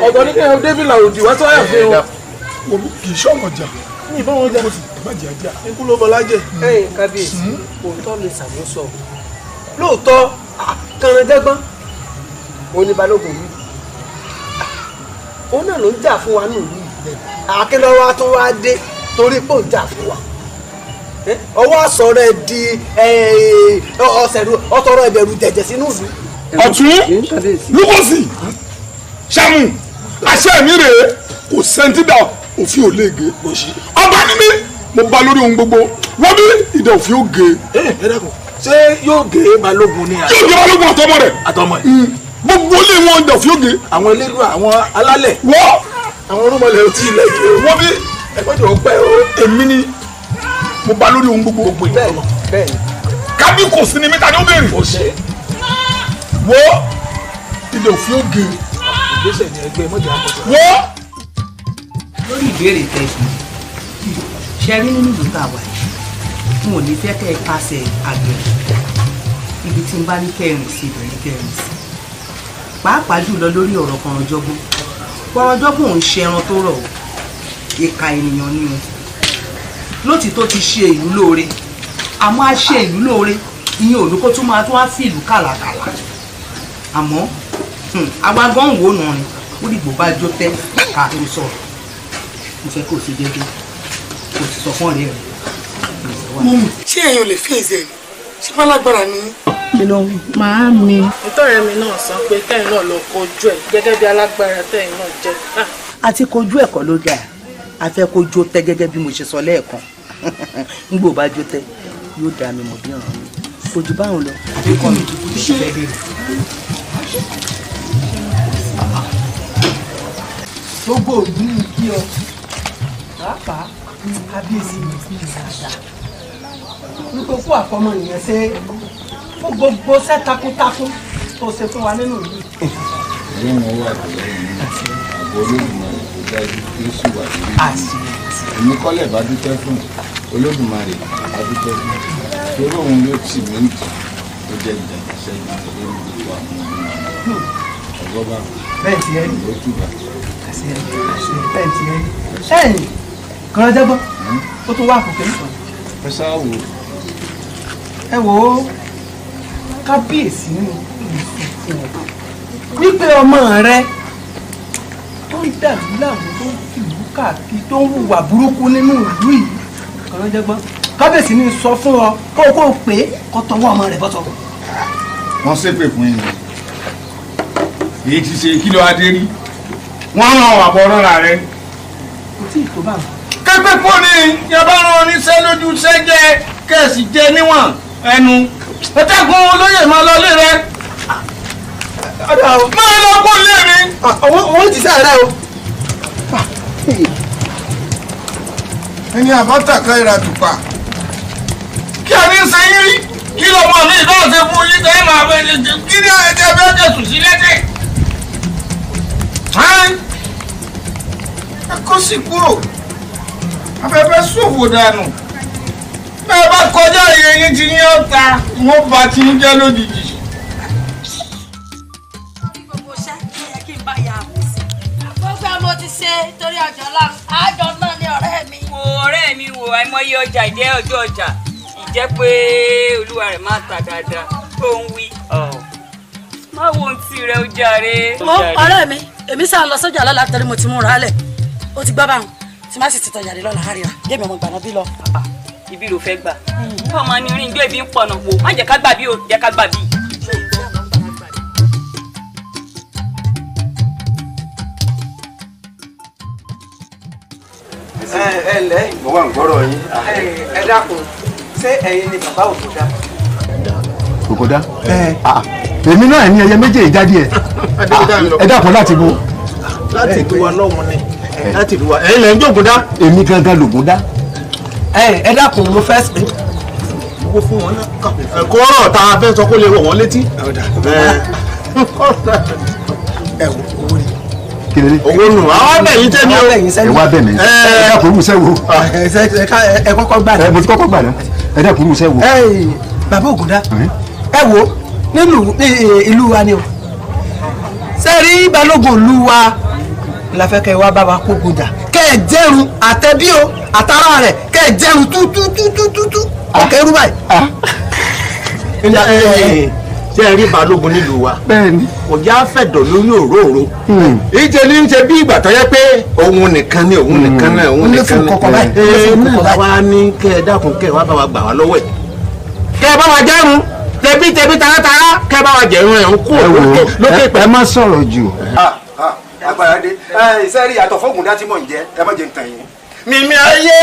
Ọ̀dọ̀ ní kẹ́hìn David Làròdì wá sọ́yà fún o. Kì í sọ̀rọ̀ ọjà. Ní ìbọn wọn jà. Má jẹ́ ajá. Ikú ló bọlá jẹ. Kábíyèsí, òótọ́ lè ṣàmúsọ. Lóòótọ́, kànrànjẹ́gbọ́n, òun ni balógun mi. Òun náà ló ń jà fún wa nílùú yìí. Akínlọ́wọ́ tó wá dé torí pé òun jà fún wa. Ọwọ́ àsọ̀rọ̀ ẹ̀ di ọ̀sọ̀rọ̀ ẹ̀bẹ̀rù jẹ̀jẹ̀ sínú ìlú. Ọ̀tún Lukosi Sámù, àṣẹ mi rèé, kò sẹ́ńtìdà òfin ò léege. Ọba ni mí, mo bá lórí ohun gbogbo, Wọ́n bí ìdá òfin ó ge. Ẹ dákun, ṣé yóò gé balógun ni? Yóò gé balógun àtọmọ rẹ̀. Àtọmọ ẹ̀. Gbogbo ilé wọn ìdá òfin ó ge. Àwọn elédùn, àwọn alálẹ̀. Wọ́n. Àwọn orúnmọlẹ̀ ò tí ì lẹ́yìn o. Wọ́n bí ẹ gbọ́dọ̀ pẹ́ o. Èmi ni mo bá lórí ohun gbogbo. Gbogbo ìbẹ́ẹ̀ bẹ́ẹ̀. Kábí kò sí ni mẹ́ta ni ó béèrè. Ó ṣe. Wọ́n ìdá òfin ó ge. Ìgbésẹ̀ ni ẹgbẹ́ mọ́jà àkọsọ. Wọ́n. Lórí ìbéèrè tẹ̀sán ṣe rí nínú ìlú tá a wà yìí, n ò ní fẹ́ kẹ́ ẹ pàṣẹ àgbẹ̀rẹ̀ ibi tí n bá ní kẹrin sí ibẹ̀ ní kẹrin sí, pàápàá jùlọ lórí ọ̀rọ̀ kọ̀rọ̀jọ́gbọ́n. Kọ̀rọ̀jọ́gbọ́n ò ń ṣe ẹran tó rọ̀ o, ìka ènìyàn ni o. Lótìtọ́ ti ṣe ìlú lóore, àmọ́ a ṣe ìlú lóore ìyẹn ò ní kó tún máa tún wá sí ìlú kàlàkàlà. Àmọ́ àwa gan wò nù ni ó dìgbò bá jó tẹ́ ká tó sọ̀rọ̀. Mo fẹ́ kó o ṣe jẹ́jẹ́, kó o sì sọ fún ọ̀rẹ́ rẹ̀. Mọ́mí, ṣé ẹ̀yin ò lè fèsì ẹ̀ ni? Ṣé bá lágbára ni? Kí ló ń wí? Màámi. Ìtọ́rẹ́ mi náà sọ pé kẹ́yìn náà lọ kojú ẹ̀ gẹ́gẹ́ bí alágbára tẹ́yìn náà jẹ́. Àti kojú ẹ̀kọ́ ló dáa, a fẹ́ kó jó tẹ́ gẹ́gẹ́ bí mo ṣe sọ lẹ́ẹ̀kan. Nígbò bá jó tẹ́ yóò dá mi mọ̀ bí ọ̀ràn mi. Kò jù báwọn lọ. Àbí kọ́ mi ṣe fẹ́ bèrè. Gbogbo òbí mi kí ọ, pàápàá kábíyèsí mi kí n dáadáa wípé kó àfọmọnìyàn ṣe fún gbogbo iṣẹ́ takuntakun tó ṣe fún wa nínú ìlú. Ọlọ́run wà lẹ́yìn mi, àbọ̀ Olódùmarè tó dájú yóò sì wà lórí mi. Èmi kọ́lẹ̀ bá dúpẹ́ fún Olódùmarè, bá dúpẹ́ fún torí òun ló tì mí tì ó jẹ́ ìjàmbá sẹ́yìn lórí gbogbo àwọn ọmọ ọgọ́bà. Bẹ́ẹ̀ ti ẹ rí. Ó tùbà. Bẹ́ẹ̀ ti ẹ rí. Ẹ̀yìn kọ́lọ́jẹ́gbọ́n ó tún wá àkókò nìkan. Ẹ sáà wò. Ẹ wò ó, kábíyèsí ní wípé ọmọ rẹ tó ń dàlú láàmú, tó ń fìlú káàkiri, tó ń hùwà burúkú nínú ìlú yìí, kọ́lọ́jẹ́gbọ́n, kábíyèsí ní sọ fún ọ kó o kó o pé kó tọwọ́ ọmọ rẹ bọ́sọ̀. Wọ́n ṣépè fún yín ni èyí ti ṣe kí ló wá dé rí wọ́n ràn wà bọ́ rọ́ra rẹ. Kò tí ì tó bá wọn. Kẹ́pẹ́ kò ní yàrá rán oníṣẹ́ lójú sẹ́jẹ́ kẹ̀sì jẹ níwọ̀n ẹnu ẹ̀tẹ́kùn olóyè máa lọ lé rẹ. Máa lọ kó lé mi. Owó ti sáré o. Ẹni àbátàkà ìràtùpà kí a ní sẹ́yìn rí kí lọ́mọ mi ìbá ṣe fún yín tẹ́ máa fẹ́ ṣe kí ní ẹ̀jẹ̀ fẹ́ jẹ̀sùn sí lẹ́sẹ̀. Ẹ kó sì kúrò, afẹ́fẹ́ ṣòfò dànù. Bẹ́ẹ̀ bá kọjá iye yín ti yín ọ̀tá, wọ́n bá ti ń jẹ́ lójijì. Gbogbo iṣẹ́ ló yẹ kí n bá ya àmì sí. Gbogbo ẹ̀ mo ti ṣe torí ọjọ́ ọ̀la, àjọ náà ni ọ̀rẹ́ mi. Wo ọ̀rẹ́ mi, wo àìmọye ọjà ìjẹ́ ọjọ́ ọjà ìjẹ́ pé olúwa rẹ̀ máa ta dáadáa tó ń wí. Má wo ohun tí rẹ ó jàre. Mo ọ̀rẹ́ mi, èmi sá lọ sọ́jà lọ́la torí mo ti múra lẹ̀. Ó ti gbọ́ báwọn tí má sì ti tọjà dé lọ́la àríra. Jẹ́mi ọmọ gbàná bí lọ. Ibi ló fẹ́ gbà. Káwọn máa ní orin ijó ibi ń pọ̀nà wò. Má jẹ́ ká gbà bí o, jẹ́ ká gbà bí. Ẹ ẹ ǹlẹ́. Mo wà ń gbọ́rọ̀ yín. Ẹ dákun, ṣé ẹ̀yin ni bàbá Ògúndá? Ògúndá? Èmi náà ní ẹyẹ méjèèjì jáde ẹ. Ẹ dákun, láti bo? Láti ìlú wa lọ́hùn ni, láti ìlú wa. Ẹ̀yin lẹ́ ń jògúndá. Èmi gangan lògúndá. Ẹ dákun, mo fẹ́ owó fún wọn náà. Ẹ̀kọ́ ọ̀rọ̀ tá a fẹ́ sọ kó lè wọ̀ wọ́n létí. Ẹ wo owó ni. Kí lè rí? Owó nù, àwọn bẹ̀ yín tẹ́ mi o. Ẹ wá bẹ̀ mí. Ẹ dákun, irú iṣẹ́ wo? Ẹ kọ́kọ́ gbà náà. Ẹ mo ti kọ́kọ́ gbà náà. Ẹ dákun, irú iṣẹ́ wo? Bàbá Ògúndá, ẹ wo, nínú ìlú wa ni o, ṣe rí balógun ìlú wa la fẹ́ kẹ́ ẹ wá bá wa kógun jà, kẹ́ ẹ jẹ́run àtẹ̀bí o àtàrà rẹ̀, kẹ́ ẹ jẹ́run tútútútútú ọ̀kẹ́ rú báyìí. Ṣé ẹ rí balógun nílùú wa? Bẹ́ẹ̀ni. Kò já fẹ̀dọ̀ lórí òróòro. Ìjẹ ní í ṣe bí ìgbà tó yẹ pé òun nìkan ni, òun nìkan náà, òun nìkan Ó lé fún kọ̀kọ̀ báyìí. Ẹ náà wá ní kẹ́ ẹ dákun, kẹ́ ẹ wá bá wa gbà wá lọ́wọ́ ẹ̀. Kẹ́ ẹ bá wa jẹ́run tẹbí tẹbí taratara, kẹ́ ẹ bá wa jẹ̀run ẹ̀ ń kú lókè pẹ́. Ẹ má sọ̀rọ̀ jù. Agbára dé ẹ sẹ́rí àtọ̀ fọ́gùndá tí mò ń jẹ́, ẹ má jẹ́ ń tàn yín. Mímí ayé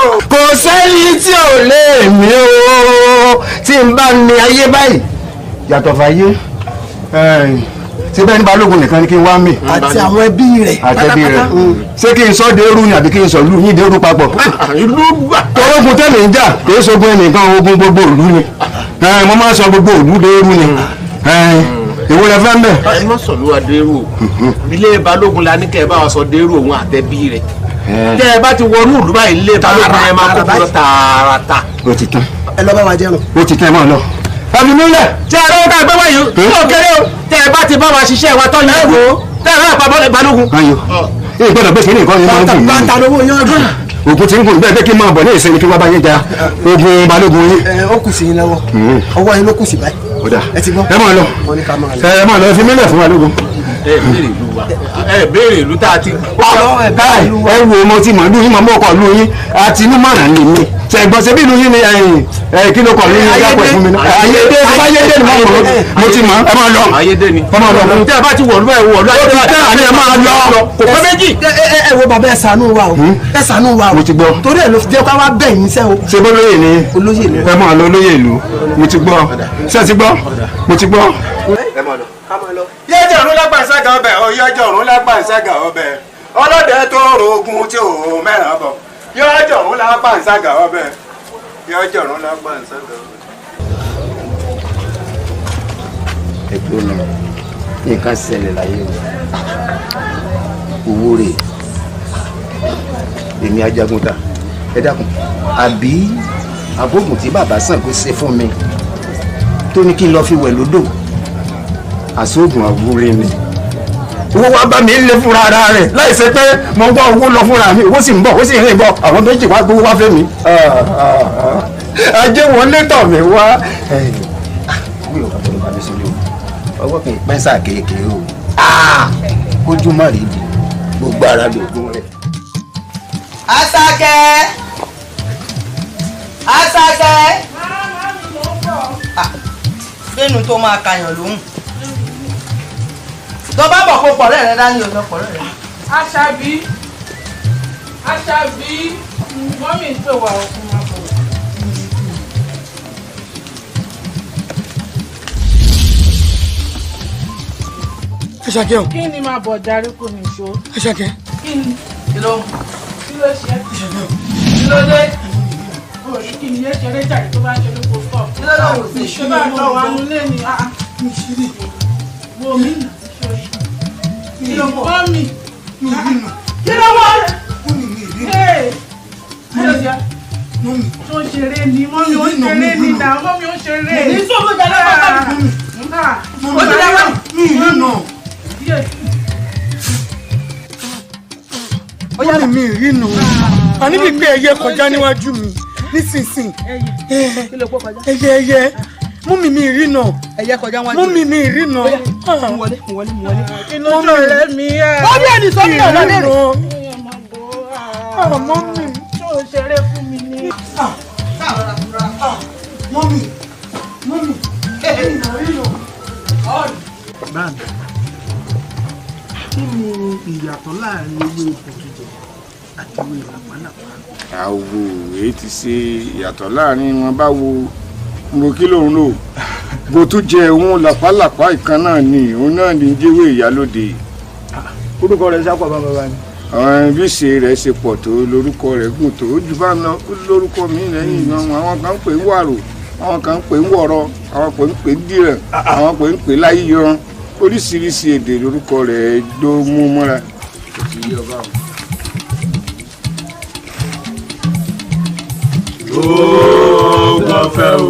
o. Kò sẹ́ni tí ò lè mí o tí n bá mi ayé báyìí yàtọ̀ fàyè ṣé bẹ́ẹ̀ ní balógun nìkan ni kí n wá mì. Àti àwọn ẹbí rẹ̀. Àtẹ̀bí rẹ̀. Ṣé kí n sọ dérú ni àbí kí n sọ lù yín dérú papọ̀. Torógun tẹ̀lé ń jà kì í ṣogun ẹnìkan, ogun gbogbo ìlú ni. Mo máa ń sọ gbogbo ìlú dérú ni. Èwo lẹ fẹ́ ń bẹ̀. Ẹ má sọ̀lú wa dérú o. Ilé balógun la ní kẹ́ ẹ bá wa sọ dérú òun àtẹ̀bí rẹ̀. Tẹ́ ẹ bá ti wọnú ìlú báyìí, ilé balógun yẹn máa kó lọ tààràtà. Ó ti tán. Ẹ lọ bá wa jẹun. Ó ti tán, ẹ máa lọ. Ẹbí mílẹ̀. Tí a lọ́wọ́ ká gbé wáyé o kéré o, tẹ́ ẹ bá ti bá wa ṣiṣẹ́ wa tọ́ yẹn o, tẹ́ ẹ bá pa balógun. Ayo, èyí gbọ́dọ̀ gbèsè ní nǹkan yẹn máa ń gùn mí. Bàtà lówó yan ọdún. Ogun ti ń gùn bẹ́ẹ̀ pé kí n máa bọ̀ ní ìsinmi kí wọ́n bá yín ja ogun balógun yín. Ẹ ó kù sí yín lọ́wọ́, ọwọ́ yín ló kù sí báyìí. Ó dà, Ẹ ti gbọ́. ẹ máa lọ. Wọ́n ní ká máa lọ. Ẹ máa lọ, ẹ fi mílẹ̀ fún balógun. Ẹ béèrè ìlú wa, ẹ béèrè ìlú tá a ti. Káì, ẹ wo mo ti mọ̀ lú yín, mọ̀ mọ́ ọkọ̀ lú yín àti inú mọ̀ràn lè mi. Ṣẹ̀gbọ́n ṣe bí ìlú yín ni kí ló kọ̀ lú yín dápọ̀ fún mi náà. Ayédè Ayédè ni mo mọ̀, mo ti mọ̀, ẹ máa lọ. Ayédè ni. Ẹ máa lọ. Tẹ́ ẹ bá ti wọ̀lú ẹ wọ̀lú. Ó ti tẹ́ àní ẹ máa lọ. Kò pẹ́ méjì. Ẹ wo bàbá, ẹ ṣàánú wa o, ẹ ṣàánú wa o. Mo ti gbọ́. Torí ẹ ló fi jẹ́ ká wá bẹ̀ yín sẹ́ o. Ṣé bó lóye ni? Olóyè ni. Ẹ máa lọ olóyè ìlú. Mo ti gbọ́. Ṣé ẹ ti gbọ́? Mo ti gbọ́. Ẹ máa lọ. Ká máa lọ. Yẹ́jọ̀ ọ̀run lágbàǹsága ọbẹ̀ o, yẹ́jọ̀ ọ̀run lágbàǹsága ọbẹ̀, ọlọ́dẹ tó rogun tí ò mẹ́ràn bọ̀, yẹ́jọ̀ ọ̀run lágbàǹsága ọbẹ̀, yẹ́jọ̀ ọ̀run lágbàǹsága ọbẹ̀. Ẹ tó nà, nǹkan ṣẹlẹ̀ láyé o, owó rè èmi ajagunta. Ẹ dákun, àbí àbógun tí bàbá Ṣàngó ṣe fún mi tó ní kí n lọ fi wẹ̀ lódò, àsóògùn àwúre ni. Owó wa bá mi lé fúnra ara rẹ̀ láì ṣe pé mo gbọ́ owó lọ fúnra mi, owó sì ń bọ̀, ó sì ń rìn bọ̀, àwọn méjì wá gbowó wá fẹ́ mi. Ajé wọlé tọ̀ mí wá. Mi ò bá tó bá mi sílé o, ọwọ́ kì í pẹ́ sáà kéèké o, kójú má rí ibi gbogbo ara lóògùn rẹ̀. Àṣàkẹ́, Àṣàkẹ́, gbẹ́nu tó máa kàyàn lóhùn tó bá bọ̀ kó pọ̀rẹ́ rẹ dání o, lọ pọ̀rẹ́ rẹ. Àṣàbí, Àṣàbí, mọ́mì ń pè wá òkun máa bọ̀. Àṣàkẹ́ o. Kí ni máa bọ̀ darí kò ní ṣó. Àṣàkẹ́. Kí ni? Kí ló? Kí ló ṣe? Àṣàkẹ́ o. Kí ló dé? Orí kí ni yé ṣeré jàre tó bá ṣe ló kó sọ. Kí ló lóun sí? Ṣé bá lọ wà nulẹ̀ ni? Mi ṣeré. Wo mi nà. Mi rí nà. Mọ́mì. Mi rí nà. Kí ló wọ́? Mọ́mì, mi rí nà. Kí ló ṣe? Mọ́mì. Tó ń ṣeré ni, mọ́mì ó ń ṣeré ni nà, mọ́mì ó ń ṣeré. Ní sọ́ọ̀bù jàre bá bá mi. Mọ́mì. Ó ti dá wá. Mi rí nà. Mọ́mì, mi rí nà. Àní bí pé ẹyẹ kọjá níwájú mi nísinsìnyí. Ẹyẹ ẹyẹ. Mọ́mì, mi rí nà. Ẹyẹ kọjá wájú. Mọ́mì, mi rí nà. Mú wọlé, mú wọlé, mú wọlé. Inú ọ̀rẹ́ mi ẹ̀. Mọ́mì ẹni sọ fún ọ̀rẹ́ rẹ̀. Mọ́mì. Tó ń ṣeré fún mi ni. Mọ́mì. Mọ́mì. Mi rí nà. Báàmì, kí ni ìyàtọ̀ láàrin ewé bòtújẹ àti ewé làpálàpá? Àwò èyí ti ṣe ìyàtọ̀ láàrin wọn báwo mo kí lòun lò bó tún jẹ òun làpálàpá ìkan náà ni òun náà ní jẹ́wé ìyálóde. Orúkọ rẹ̀ sápò bá bàbá ni. Àwọn bí ṣe rẹ̀ ṣe pọ̀ tó lórúkọ rẹ̀ gùn tó ó jù bá ń lọ lórúkọ mi lẹ́yìn ìgbọ́n wọn. Àwọn kan ń pè ń wàrò, àwọn kan ń pè ń wọ̀rọ̀, àwọn kan ń pè ń dìrẹ̀, àwọn kan ń pè láyíyan. Oríṣiríṣi èdè lórúkọ rẹ̀ ló mú mọ́ra. Oògùn ọ̀fẹ́ o.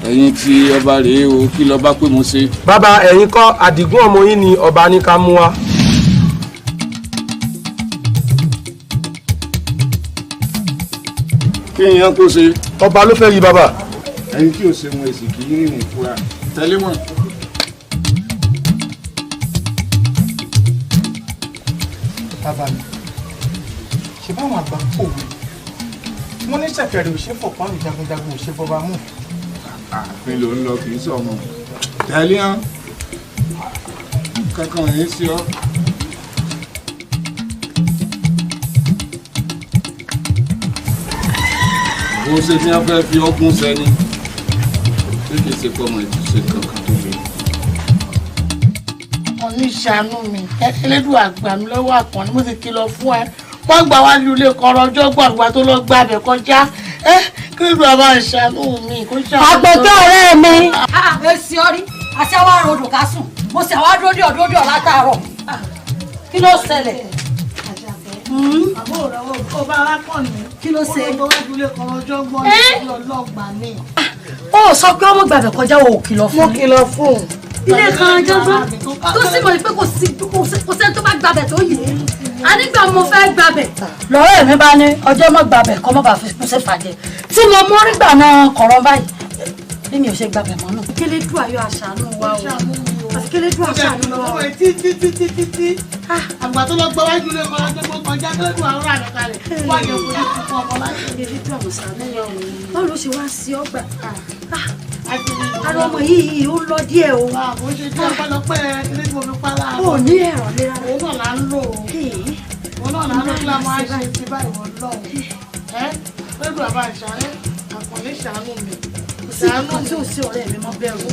Ẹ̀yin tí ọba rèé o, kí lọba pé mo ṣe. Bàbá, ẹ̀yin kọ́, Àdìgún ọmọ yín ni ọba ní ká mú wá. Kí ni yẹn kó ṣe. Ọba ló fẹ́ yí bàbá. Ẹni tí ò ṣe wọn èsì kì í rìnrìn fúra tẹ́lẹ̀ wọn. Bàbá mi, ṣe báwọn àgbà pòwe wọ́n ní ṣẹ̀kẹ̀rẹ̀ ò ṣe fọ̀pá mi, jagunjagun ò ṣe fọba mú. Ààfin ló ń lọ, kì í sọ ọmọ tẹ́lẹ̀ hàn kankan ò ní sí ọ. Ó ṣe ní wọ́n fẹ́ fi ọgùn sẹ́ni tí kì í ṣe pọ́ ọmọ ìtúnṣe kankan tó le. Àkànní, ṣàánú mi. Elédùn àgbà mi lọ́wọ́ Àkànní. Mo ti kìlọ̀ fún ẹ, wọ́n gbà wá ní ilé kọrọ ọjọ́ gbọ̀ngbà tó lọ gbà bẹ̀ kọjá. Ẹ kí ló bá ṣàánú mi kó ṣàánú. Àpèkẹ́ ọ̀rẹ́ mi. Èsì ọrí àti àwọn àrùn odò ká sùn, mo sì àwọn dúró dé ọdún dé ọ̀ látàárọ̀. Kí ló ṣẹlẹ̀? Àbúrò rẹ̀ ó bá arákùnrin. Kí ló ṣe? Ó lọ wájú ilé kọrọ ọjọ́ gbọ̀ngbà ọlọ́gbà mi. Ó sọ pé ọmọ gbàgbẹ́ kọjá, o ò kìlọ̀ fún Mo mi. kìlọ̀ fún un. Ilé kan jọjọ tó sì mọ̀ pé kò sí kò sẹ́ni tó bá gbàbẹ̀ tó yìí. A nígbà mo fẹ́ gbàbẹ̀. Lọ́rẹ́ mi bá ní ọjọ́ mọ́ gbàbẹ̀ kọ́ mọ́ bá fi kún sí fàjẹ́. Tí mo mú nígbà náà kọ̀rọ̀ báyìí, bí mi ò ṣe gbàbẹ̀ mọ́ náà. Kélédù ayọ̀ àṣàánú wa o. Àti kélédù àṣàánú wa o. Títí títí títí àgbà tó lọ gbọ́ wájú ilé kọrọ ọjọ́ gbọ́ kọjá, kélédù àwọn ará rẹ̀ kalẹ̀ wọ́n á yẹ kó ní fún ọmọ láti. Kélédù àṣàánú wa o. Báwo ló ṣe wá sí ọgbà? Ara ọmọ yìí ó lọ díẹ̀ o. Bó ṣe jẹ́ ọpẹ́lọpẹ́ ilé tí mo fi pa láàárọ̀. Ó ní ẹ̀rọ lera. Òun náà là ń lò ó. Òun náà là ń lò kí la máa ṣe ti báyìí wọ́n lọ́hùn. Ẹ́ lẹ́dùn àbá ìṣàlẹ̀ Àkànní, ṣàánú mi. Kò sí nǹkan tí ò sí, ọ̀rẹ́ mi, mọ́ bẹ̀rù.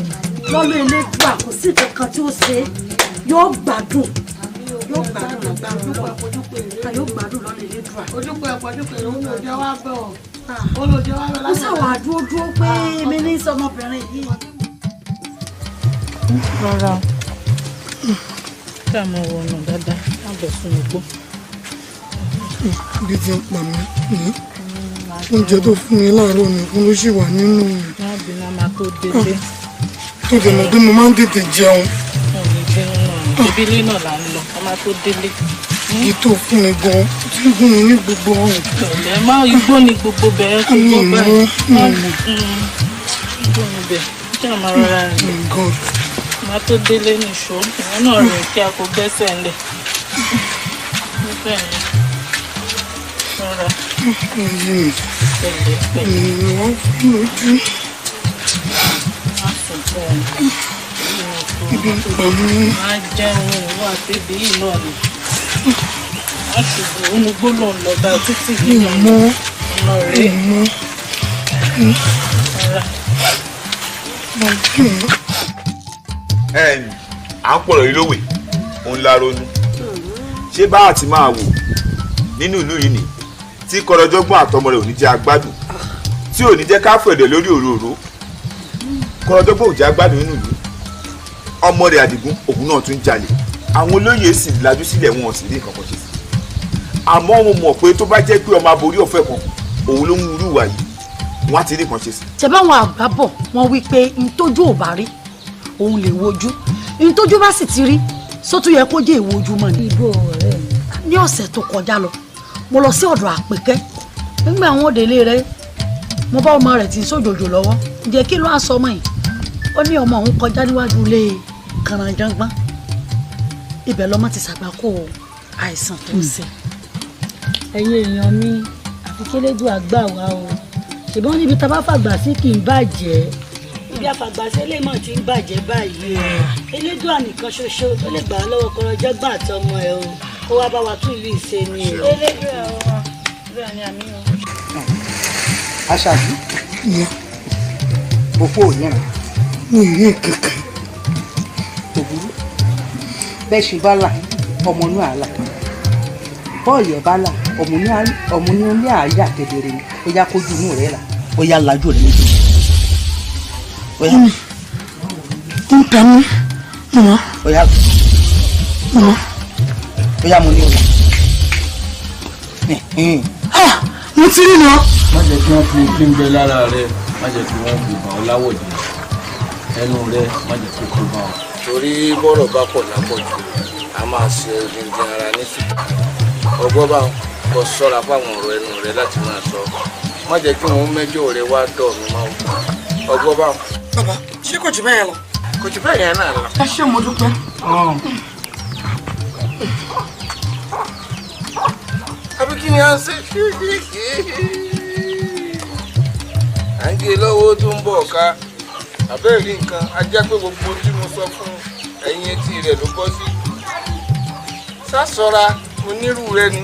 Lọ́lọ́ Elédùà, kò sí nǹkan tí ó ṣe, yóò gbádùn. Yóò gbádùn lágbára Ọlọ́run. Yóò gbádùn lọ́lọ́ Elédùà. Ojúpẹ́ ẹ̀pọ̀júpẹ́ òun ló jẹ́ wá bẹ̀ ọ́. Òun ló jẹ́ wá bẹ̀. Ó ṣàwà dúró dúró pé mi ní sọmọbìnrin yìí. Rọra o, kí a máa wọnà dáadáa, má bẹ̀ fún mi gbó. Bí ti ń pa mí ní oúnjẹ tó fún mi láàárọ̀ nìkan ló ṣì wà nínú mi. Má bínú, a máa tó délé. Tó dẹ̀ mọ̀ pé mo máa ń tètè jẹun. Ò ní bínú náà ní ṣebí ilé náà là ń lọ, a máa tó délé. Èyí tó fún mi gan tí ń gún mi ní gbogbo ọrùn. Pẹ̀lẹ́, má igbó ni gbogbo bẹ̀rẹ̀ tó gbọ́ báyìí. Má igbó ni bẹ̀, kí a máa rọra rìn. Má tó délé nìṣó, ìwọ náà rìn kí a kò gbẹ́sẹ̀ ńlẹ̀. Níbẹ̀ ni rọra. Pẹ̀lẹ́ pẹ̀lẹ́. Wọ́n fún lójú. Má sunkún o. Ibi ń pa mí. Má jẹun, ìwọ àtẹ̀bí yìí náà ni. Má ṣubú, òun gbólóhùn lọ bá títì yìí náà ni. Ọ̀nà rèé. Rọra. À ń pọ̀rọ̀ yìí lówè òun la ronú ṣé bá àti máa wò nínú ìlú yìí ni tí kọrọjọgbọ́n àtọmọ rẹ̀ ò ní jẹ́ agbádùn, tí ò ní jẹ́ ká fẹ̀dẹ̀ lórí òróró. Kọrọjọgbọ́n ò jẹ́ agbádùn nínú ìlú, ọmọ rẹ̀ Àdìgún òun náà tún jalè. Àwọn olóyè sì lajú sílẹ̀, wọn ò sì rí nǹkan kan ṣe sí. Àmọ́ mo mọ̀ pé tó bá jẹ́ pé ọmọ aborí ọ̀fẹ́ kan òun ló ń wúrú wà yìí, wọ́n á ti rí nǹkan ṣe sí. Ṣe báwọn àgbà bọ̀, wọ́n wí pé ntójú ò bá rí òun lè wojú, ntójú bá sì ti rí sótú yẹ kó jẹ́ ìwojú mọ́ ni. Ibo ọ̀rẹ́ mi. Ní ọ̀sẹ̀ tó kọjá lọ, mo lọ sí ọ̀dọ̀ Àpèkẹ́. Nígbà àwọn òdèlé rẹ, mo bá ọmọ rẹ̀ tí ń sòjòjò lọ́wọ́. Ǹjẹ́ kí ló á sọ ọmọ yìí? Ó ní ọmọ òun kọjá níwájú ilé Kànrànjàngbọ́n, ibẹ̀ lọ́mọ ti ṣàgbákò àìsàn tó ń ṣe. Ẹ̀yin èèyàn mi, àfi kélédùn àgbà wa o, ṣùgbọ́n níbi tá a bá fàgbà sí kì í bàjẹ́. Ibi àfàgbàṣe lè mọ̀ tí ń bàjẹ́ báyìí o. Elédùà nìkan ṣoṣo tó lè gbà á lọ́wọ́ Kọrọjọ́gbọ́n àtọmọ ẹ o, kó wá bá wa tún ìlú ìṣe ni o. Elédùà o, bẹ́ẹ̀ ni, àmì o. Aṣáájú òfò òyìnbó. Mi ò ní kankan. Kò burú, bẹ́ẹ̀ ṣe bá là ọmọ inú àlà, bọ́ọ̀lì ẹ̀ bá là ọmọ inú ilé àyà kedere ni. Ó yá, kójú inú rẹ̀ là, ó yá, lajú rẹ̀ méjì. Ó yá. Ń ta mí màmá. Ó yá. Màmá. Ó yá, mo ní ọ̀la. Mo ti rí lọ. Má jẹ́ kí wọ́n fi kí ń bẹ lára rẹ, má jẹ́ kí wọ́n fi bà ọ́ láwọ̀ jẹ́, ẹnu rẹ má jẹ́ kó kó bá ọ. Torí bọ́rọ̀ bá pọ̀ lápọ̀jù, a máa ṣe odindi ara ní sùtà. Ọgbọ́n bá kọ sọ́ra fáwọn ọ̀rọ̀ ẹnu rẹ láti máa sọ, má jẹ́ kí wọ́n mẹ́jọ rẹ wá dọ̀ mí mọ́. Ọgbọ́n bá. Bàbá, ṣé kò jù bẹ́ẹ̀ lọ? Kò jù bẹ́ẹ̀ yẹn náà lọ. Ẹ ṣé, mo dúpẹ́. Àbí kí ni à ń ṣe? À ń gé lọ́wọ́ tó ń bọ̀ ká àbẹ́rẹ́ rí nǹkan ajá pé gbogbo tí mo sọ fún ẹ̀yìn etí rẹ̀ ló bọ́ sí. Sásọra mo nírú rẹ ni.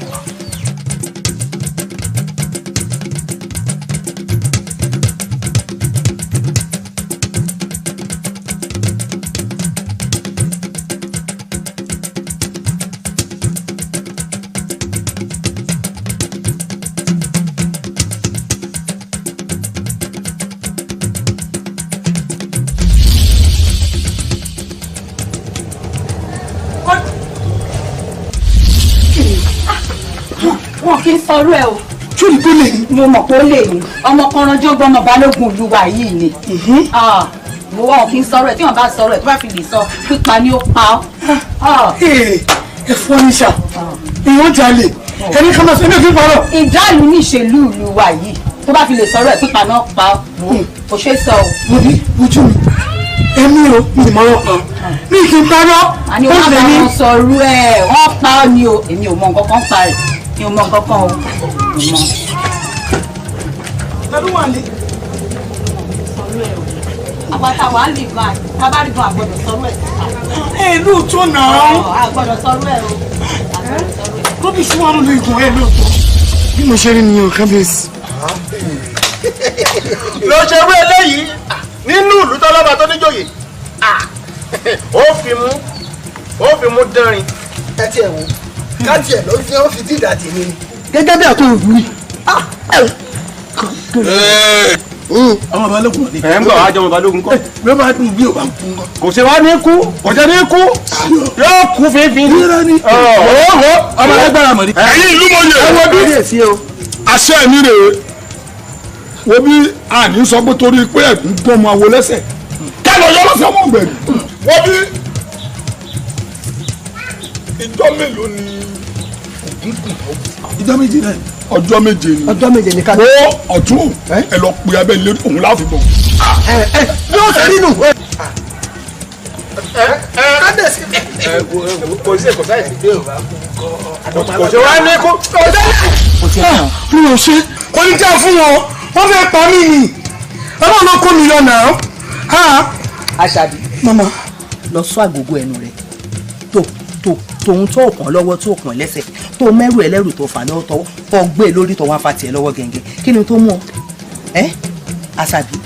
Wọn kì í sọrú ẹ o. Ṣé tó lè ní? Mo mọ̀ pé ó lè ní. Ọmọ Kọranjọ́gbọ́n ọmọ Balógun ìlú wa yìí ni. Mo wá, wọn kì í sọrú ẹ. Tí wọn bá sọrú ẹ, tó bá fi lè sọ, pípa ni ó pa ọ́. Ẹ̀fọ́ ní ṣá, ìwọ́n jalè, ẹni ká máa sọ ẹni kí n parọ́. Ìjálù ní ìṣèlú ìlú wa yìí, tó bá fi lè sọ̀rọ̀ ẹ̀, pípa náà pa ọ́. Kò ṣeé sọ o. Mo bí ojú mi, èmi ò mi mọ̀ ọ́ pa, mi kì í parọ́. Àní wọn bá wọn sọ̀rọ̀ ẹ̀, wọ́n pa ọ́ ni o. Èmi ò mọ nǹkan kan pa rẹ̀, mi ò mọ nǹkan kan o. Ta ló wà ní? Àpáta wàá lè bá a bá rí gan, àgbọ̀dọ̀ sọ̀rọ̀ ẹ̀ síta. Ẹ lóòótọ́ náà. Àgbọ̀dọ̀ sọ̀rọ̀ ẹ̀ o. Rọ́bìṣì wà lórí ìgùn ẹ lóòótọ́. Bí mo ṣe rí nìyẹn, kábíyèsí. Ló ṣe wé eléyìí nínú ìlú tọ́lọ́ba tó níjòyè, ó fi mú dánrin. Ẹ tiẹ̀ wò ká tiẹ̀ ló fi ọ́n fi dídà tèmi ni. Gẹ́gẹ́ bí àtúntò ìlú yìí. Ọmọ balógun ni. Ẹ ń bọ̀ wá jọmọ balógun kọ́. Bí ó bá dùn, bí ó bá kú ńkọ́? Kò ṣe wá ní kú, kò ṣe ní kú, yóò kú fínfín. Ọ̀hún ọmọ alágbára mọ̀ ní. Ẹ̀yin ìlú mọ̀ yẹ. Ẹ wo bí. Àṣẹ mi rèé, wo bí àní sọ pé torí pé ẹ̀gún gbọ́n ọmọ awo lẹ́sẹ̀ kálọ̀ yọ lọ́sẹ̀ ọmọ ọ̀gbẹ̀rì. Wọ́n bí ìjọ mélòó ni ògún kù? Ìjọ 7 náà. Ọjọ́ 7 ni. Ọjọ́ 7 ni ká. Wo ọ̀tún, ẹ lọ pe abẹ́ ilé òun láàfin bọ̀. Yóò ṣe nínú. Kábíyèsí. Kò sí ẹ̀kọ́ sáyẹ̀sì bí ò bá kú kọ́. Kò ṣe wá ní kú. Mi ò ṣe, kò ní já fún wọn, wọ́n fẹ́ pa mí ni, ọlọ́run ló kó mi yọ náà. Àṣàbí. Mama. Lọ sọ àgógó ẹnu rẹ tó tó tòun tó kàn lọ́wọ́, tó kàn lẹ́sẹ̀, tó mẹ́rù ẹlẹ́rù, tó fà lọ́wọ́, tọwọ́ tó gbé lórí, tó wá fa tiẹ̀ lọ́wọ́ gẹ̀ǹgẹ̀. Kí ni tó mú ọ ẹ́? Àṣàbí,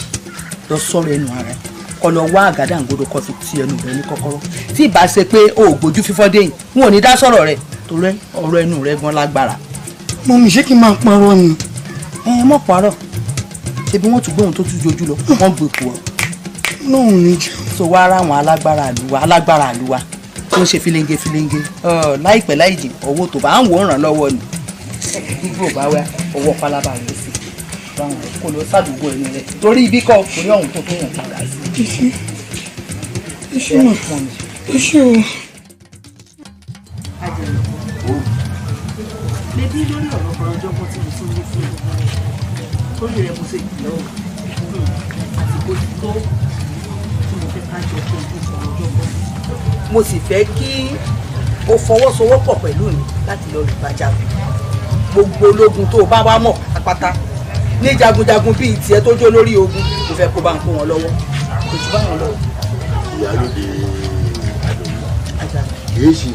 lọ sọ̀rọ̀ ẹnu ara ẹ, kó lọ wá àgádágodo, kó fi ti ẹnu rẹ ní kọ́kọ́rọ́. Tí ìbá ṣe pé o ò gbójú fífọ́ déyìn, wọn ò ní dá sọ̀rọ̀ rẹ, torí ọ̀rọ̀ ẹnu rẹ gan lágbára. Mọ̀mí, ṣé kí n máa parọ́ ni? Ẹ mọ̀ parọ́, ṣebí wọ́n tún gbóhùn tó tún jojú lọ, wọ́n gbé kú ọ. Náà ní jẹ́. So wá ara àwọn alágbára àlùwà, alágbára àlùwà tó ń ṣe filenge filenge, láìpẹ́ láì jìn, owó tó bá ń wò ràn lọ́wọ́ ni gbígbó bá wá ọwọ́ pálábá rẹ̀ sí báwọn kò lọ sádùúgbò ẹnu rẹ̀, torí ibi kọ́ orí ọ̀hún tó tó yàn padà sí. Iṣẹ́ mà, iṣẹ́ o. Bébí, lórí ọ̀rọ̀ Kọ̀rọ̀jọ́gbọ́n tí mo tún wí fún un torí rẹ̀, mo ṣe ìlọ àsìkò tó tí mo fẹ́ ká jọ kojú Kọ̀rọ̀jọ́gbọ́n. Mo sì fẹ́ kí o fọwọ́sowọ́pọ̀ pẹ̀lú mi láti lọ lùbàjá gbogbo ológun tó o bá wá mọ̀ pátápátá ní jagunjagun bíi tiẹ̀ tó jó lórí ogun. Mo fẹ́ kó bá ń kó wọn lọ́wọ́, kò jù bá wọn lọ. Ìyálóde, kìí ṣe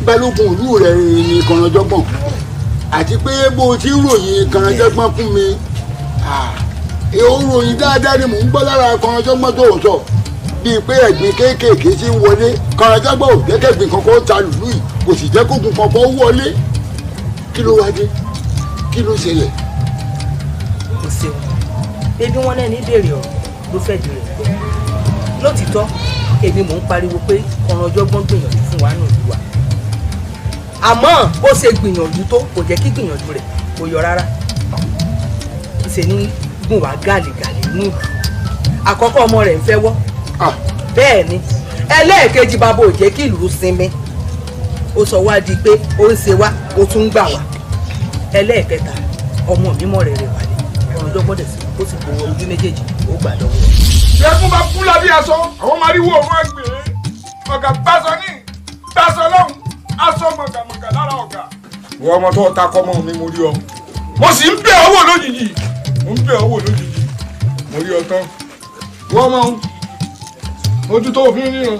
balógun ìlú rẹ ni Kànránjọ́gbọ̀n, àti pé bó o ti ń ròyìn Kànránjọ́gbọ̀n fún mi, ó ròyìn dáadáa ni mò ń gbọ́ lára Kànránjọ́gbọ̀n tó ń sọ, bíi pé ẹ̀gbin kéékèèké ti ń wọlé. Kànránjọ́gbọ̀n ò jẹ́ kẹ́gbin kankan ó ta lùlù yìí, kò sì jẹ́ kógun kankan ó wọlé. Kí ló wá dé? Kí ló ṣẹlẹ̀? Kò ṣeun ebi wọn náà ní ìbéèrè ọ̀rọ̀ ló fẹ́ di rẹ̀ gbọ́. Lótìtọ́, èmi mò ń pariwo pé Kànránjọ́gbọ̀n gbìyànjú fún wa nù ìlú wa, àmọ́ bó ṣe gbìyànjú tó, kò jẹ́ kí gbìyànjú rẹ̀ kò yọ rárá. Ṣe ní gùn wá gàlìgàlì nù. Àkọ́kọ́, ọmọ rẹ̀ ń fẹ́ wọ́, bẹ́ẹ̀ ni. Ẹlẹ́ẹ̀kejì, bàbá ò jẹ́ kí ìlú sinmi, ó sọ wá di pé ó ń ṣe wá, ó tún ń gbà wá. Ẹlẹ́ẹ̀kẹta, ọmọ mímọ́ rẹ̀ rẹ̀ wálé. Kànránjọ́gbọ́n dẹ̀ sí, ó sì gbowó ojú méjèèjì, ó gbà lọ́wọ́. Ẹkún bá kú lábí aṣọ, àwọn máa rí wo òun àgbè ọ̀gá báṣọ ní báṣọ lọ́hùn, aṣọ mọ̀gàmọ̀gà lára ọ̀gá. Ìwọ ọmọ tó ta kọ́ mọ́ mi, mo rí ọ, mo sì ń bẹ̀ ọ́ wò lójijì, mo ń bẹ̀ ọ́ wò lójijì, mo rí ọ tán. Ìwọ ọmọ ojú tó fi ríran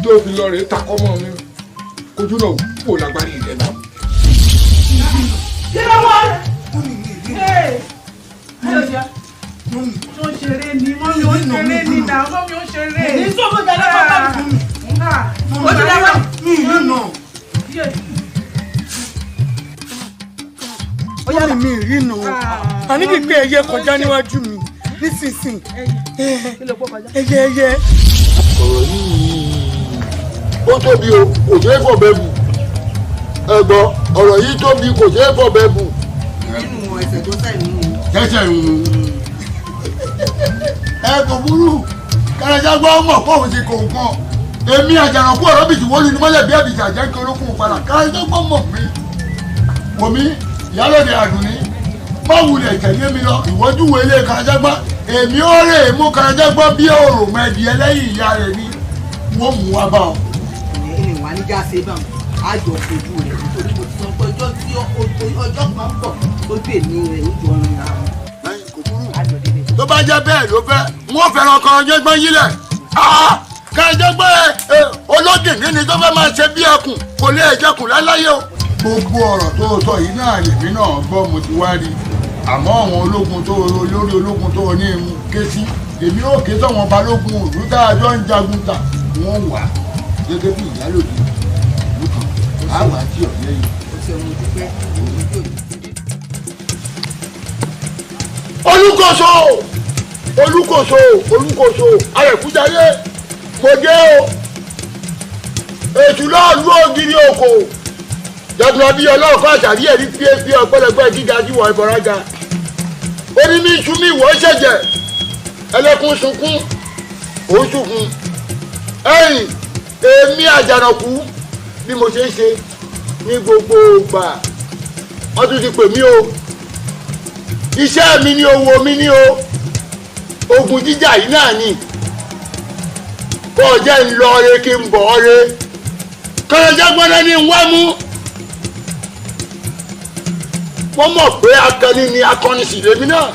tó fi lọ rèé ta kọ́ mọ́ mi, kojú náà kò lágbárí rẹ̀ náà. Kí ló wọ́n? Tó ń ṣeré ni mọ́mí, ó ń ṣeré ni nà, mọ́mí ó ń ṣeré. Ní sọ́kò jáde kọ́ bá mi. Ó ti dáwọ́. Mi ìlú náà. Ó mi rí nà. Àní bíi pé ẹyẹ kọjá níwájú mi nísinsìnyí. Ẹyẹ ẹyẹ. Ọ̀rọ̀ yìí ó tóbi o, kò ṣeé fọ̀ bẹ́ẹ̀ bù. Ẹ gbọ́, ọ̀rọ̀ yìí tóbi, kò ṣeé fọ̀bẹ bù. Nínú ẹsẹ̀ tó sẹ̀ nínú. Tẹ́sẹ̀ ń. Ẹ kò burú, Kàràǹjágbọ́n mọ̀ fóun ti kò nǹkan. Èmi Àjànàkú ọ̀rọ̀ bìtì wọ́n lu ní mọ́lẹ̀ bí àbìtì àjẹ́ kí olókùn padà. Kàràǹjágbọ́n mọ̀ mí. Wòmí, Ìyálóde Àdùnní, má wulẹ̀ tẹ̀lé mi lọ, ìwọ́júwe ilé Kàràǹjágbọ́n. Èmi ó rè é mú Kàràǹjágbọ́n bí òròmọ ẹdìyẹ lẹ́yìn ìyá rẹ̀ ni wọ́n mú wa bá ọ. Ìyẹn wà níjà ṣe bá wọn, á jọ fojú rẹ̀ nítorí mo ti sọ pé ọjọ́ tí ọjọ́ kan ń bọ̀ lójú èmi rẹ̀ ó jọ rin ara wọn. Tó bá jẹ́ bẹ́ẹ̀ ló fẹ́, wọ́n fẹ́ràn Kàràǹjágbọ́n yílẹ̀. Kàràǹjágbọ́n ológìnní ni tó fẹ́ máa ṣe bí ẹkùn, kò lè jẹkùn láláyé o. Gbogbo ọ̀rọ̀ tó sọ yìí náà lèmi náà gbọ́, mo ti wá rí. Àmọ́ àwọn ológun tó olórí ológun tó ní ń ké sí, èmi ò ké sọ̀wọ́n balógun òlú tá a jọ ń jagun ta, wọ́n wà gẹ́gẹ́ bí ìyálòdì ìlú kan, á wà á tí ọ̀ lẹ́yìn. Olúkòso, Olúkòso, Olúkòso, Arẹ̀kújayé, mo dé o. Èṣù náà lú ògiri òkò. Jagunlabi bí ọlọ́ọ̀kọ́ àtàrí ẹ̀rí psp ọ̀pẹ̀lẹpẹ̀ gíga tí wọ́n ìbọ̀rọ̀ ga. Ó ní mí tú mi wọ́n ṣẹ̀jẹ̀, ẹlẹ́kùn sunkún, òun sunkún. Ẹ̀yìn èmi Àjànàkú bí mo ṣe ń ṣe ní gbogbo ìgbà. Wọ́n tún ti pè mí o. Iṣẹ́ mi ni owó mi ní o. Ogun jíjà yìí náà ni. Kó o jẹ́ ń lọ re kí n bọ̀ ọ́ re. Kàràǹjágbọ́n náà ní ń wá mú. Wọ́n mọ̀ pé akọni ni akọni sì lèmi náà.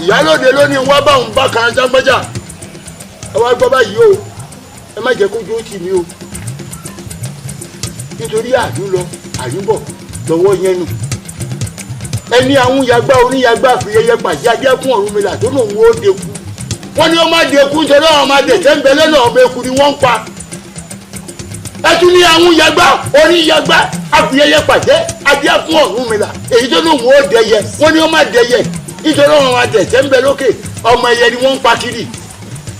Ìyálóde ló ní wá bá òun bá Kàràǹjágbọ́n jà. Ẹ wá gbọ́ báyìí o, ẹ má jẹ́ kójú ó tì mí o. Nítorí àdún lọ, àyúbọ̀ lọ́wọ́ yẹn nù. Ẹni àwọn yàgbá oníyàgbá fi yẹyẹ pàṣẹ adẹ́kùn Ọ̀rúnmìlà tó lòun ó deku. Wọ́n ní ó má deku nítorí àwọn máa dẹ̀sẹ̀ ń bẹ lẹ́nu ọ̀bẹ eku ni wọ́n ń pa. Ẹ tún ní àwọn yàgbá oníyàgbá àfiyẹyẹ pàṣẹ adẹ́kùn Ọ̀rúnmìlà èyí tó lòun ó dẹyẹ. Wọ́n ní ó má dẹyẹ nítorí àwọn máa dẹ̀sẹ̀ ń bẹ lókè, ọmọ ẹyẹ ni wọ́n ń pa kiri.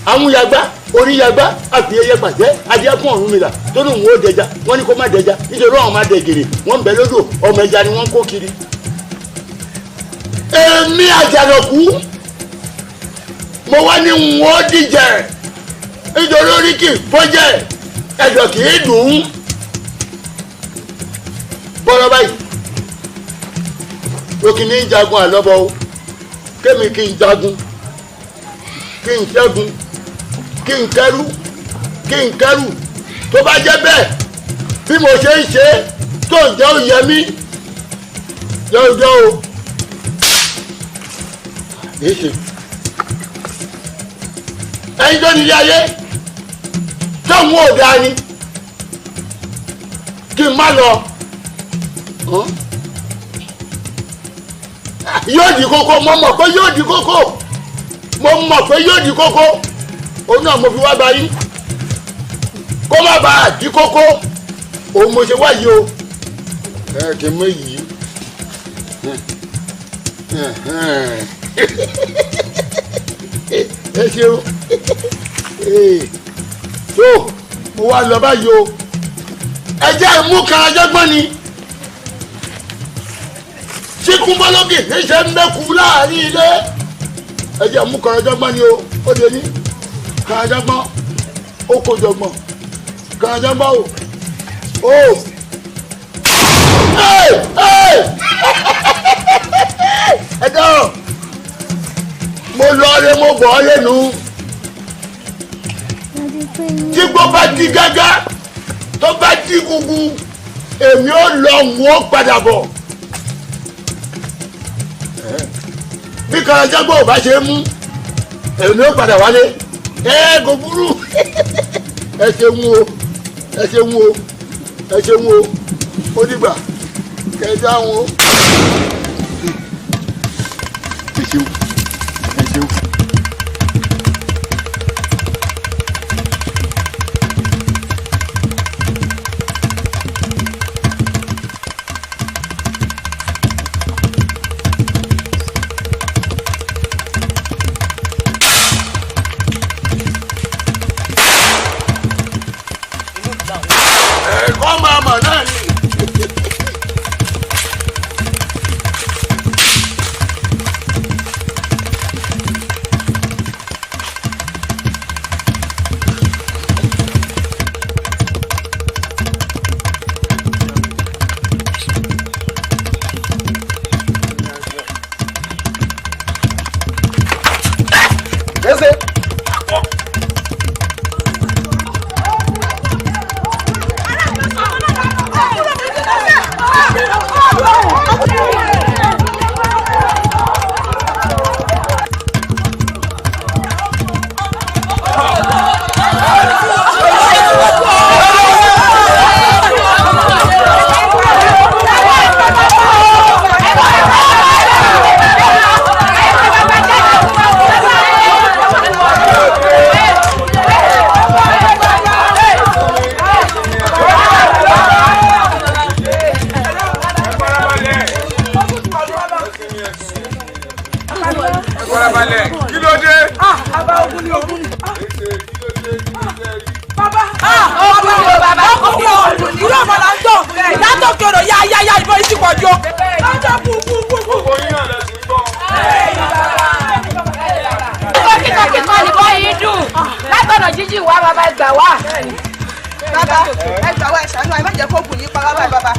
Àwọn yàgbá oníyàgbá àfiyẹyẹ pàṣẹ adẹ́kùn Ọ̀rúnmìlà tó lòun ó dẹja. Wọ́n ní kó má dẹja nítorí àwọn máa dẹgèrè, wọ́n ń bẹ lódò, ọmọ ẹja ni wọ́n ń kó kiri. Èmi Àjànàkú mo wá ní wọ́n díjẹ nítorí orí kì í fọ́jẹ́ ẹ̀dọ̀ kì í dùn ún. Bọ́lá báyìí lókì ní jagun àlọ́bọ̀ o, kémi kí n jagun, kí n ṣẹ́gun, kí n kẹ́rù, kí n kẹ́rù. Tó bá jẹ́ bẹ́ẹ̀ bí mo ṣe ń ṣe tó ń jẹ́ òye mi jẹ́ òjò o. Ẹyin tó nílé ayé tóun ò dáa ni kí n má lọ. Yóò di kókó, mo mọ̀ pé yóò di kókó, mo mọ̀ pé yóò di kókó, òun náà mo fi wá báyìí kó má bàa di kókó, òun mo ṣe wáyé o. Ẹ kì í mọ èyí. Ẹ ṣeun tó mo wá lọ báyìí o. Ẹ jẹ́ mú Kàràǹjágbọ́n ni síkúnbọ́lógì níṣẹ́ mẹ́kù láàrin ilé. Ẹ jẹ́ mú Kàràǹjágbọ́n ni o. Ó lè ní Kàràǹjágbọ́n ó kó jọgbọ́n Kàràǹjágbọ́n o. Ẹ dáhùn, mo lọ rẹ mo bọ̀ ọ́ lẹ́nu. Tí gbó bá di gágá tó bá di gugu, èmi ò lọ wọ́n padà bọ̀. Bí Kàràǹjágbọ́n ò bá ṣe mú, èmi ò padà wálé. Ẹ kò burú. Ẹ ṣeun o, ẹ ṣeun o, ẹ ṣeun o. Ó dìgbà kẹ dáhùn o. Ẹ ṣeun, ẹ ṣeun. Ẹ̀kọ́ máa mọ̀ náà Látòkè odò yá yá yá ìbọn yìí ti pọ̀ jù. Lọ́jọ́ kú kú kú kú. Gbogbo yín náà lẹ ti ń gbọ́. Kíkọ́ kíkọ́ nìbọn yìí dùn. Látọ̀nà jíjìn wá bàbá ẹ gbà wá. Bàbá ẹ gbà wá, ẹ ṣàánú, ẹ má jẹ́ kó gùn yín pa wá báyìí bàbá.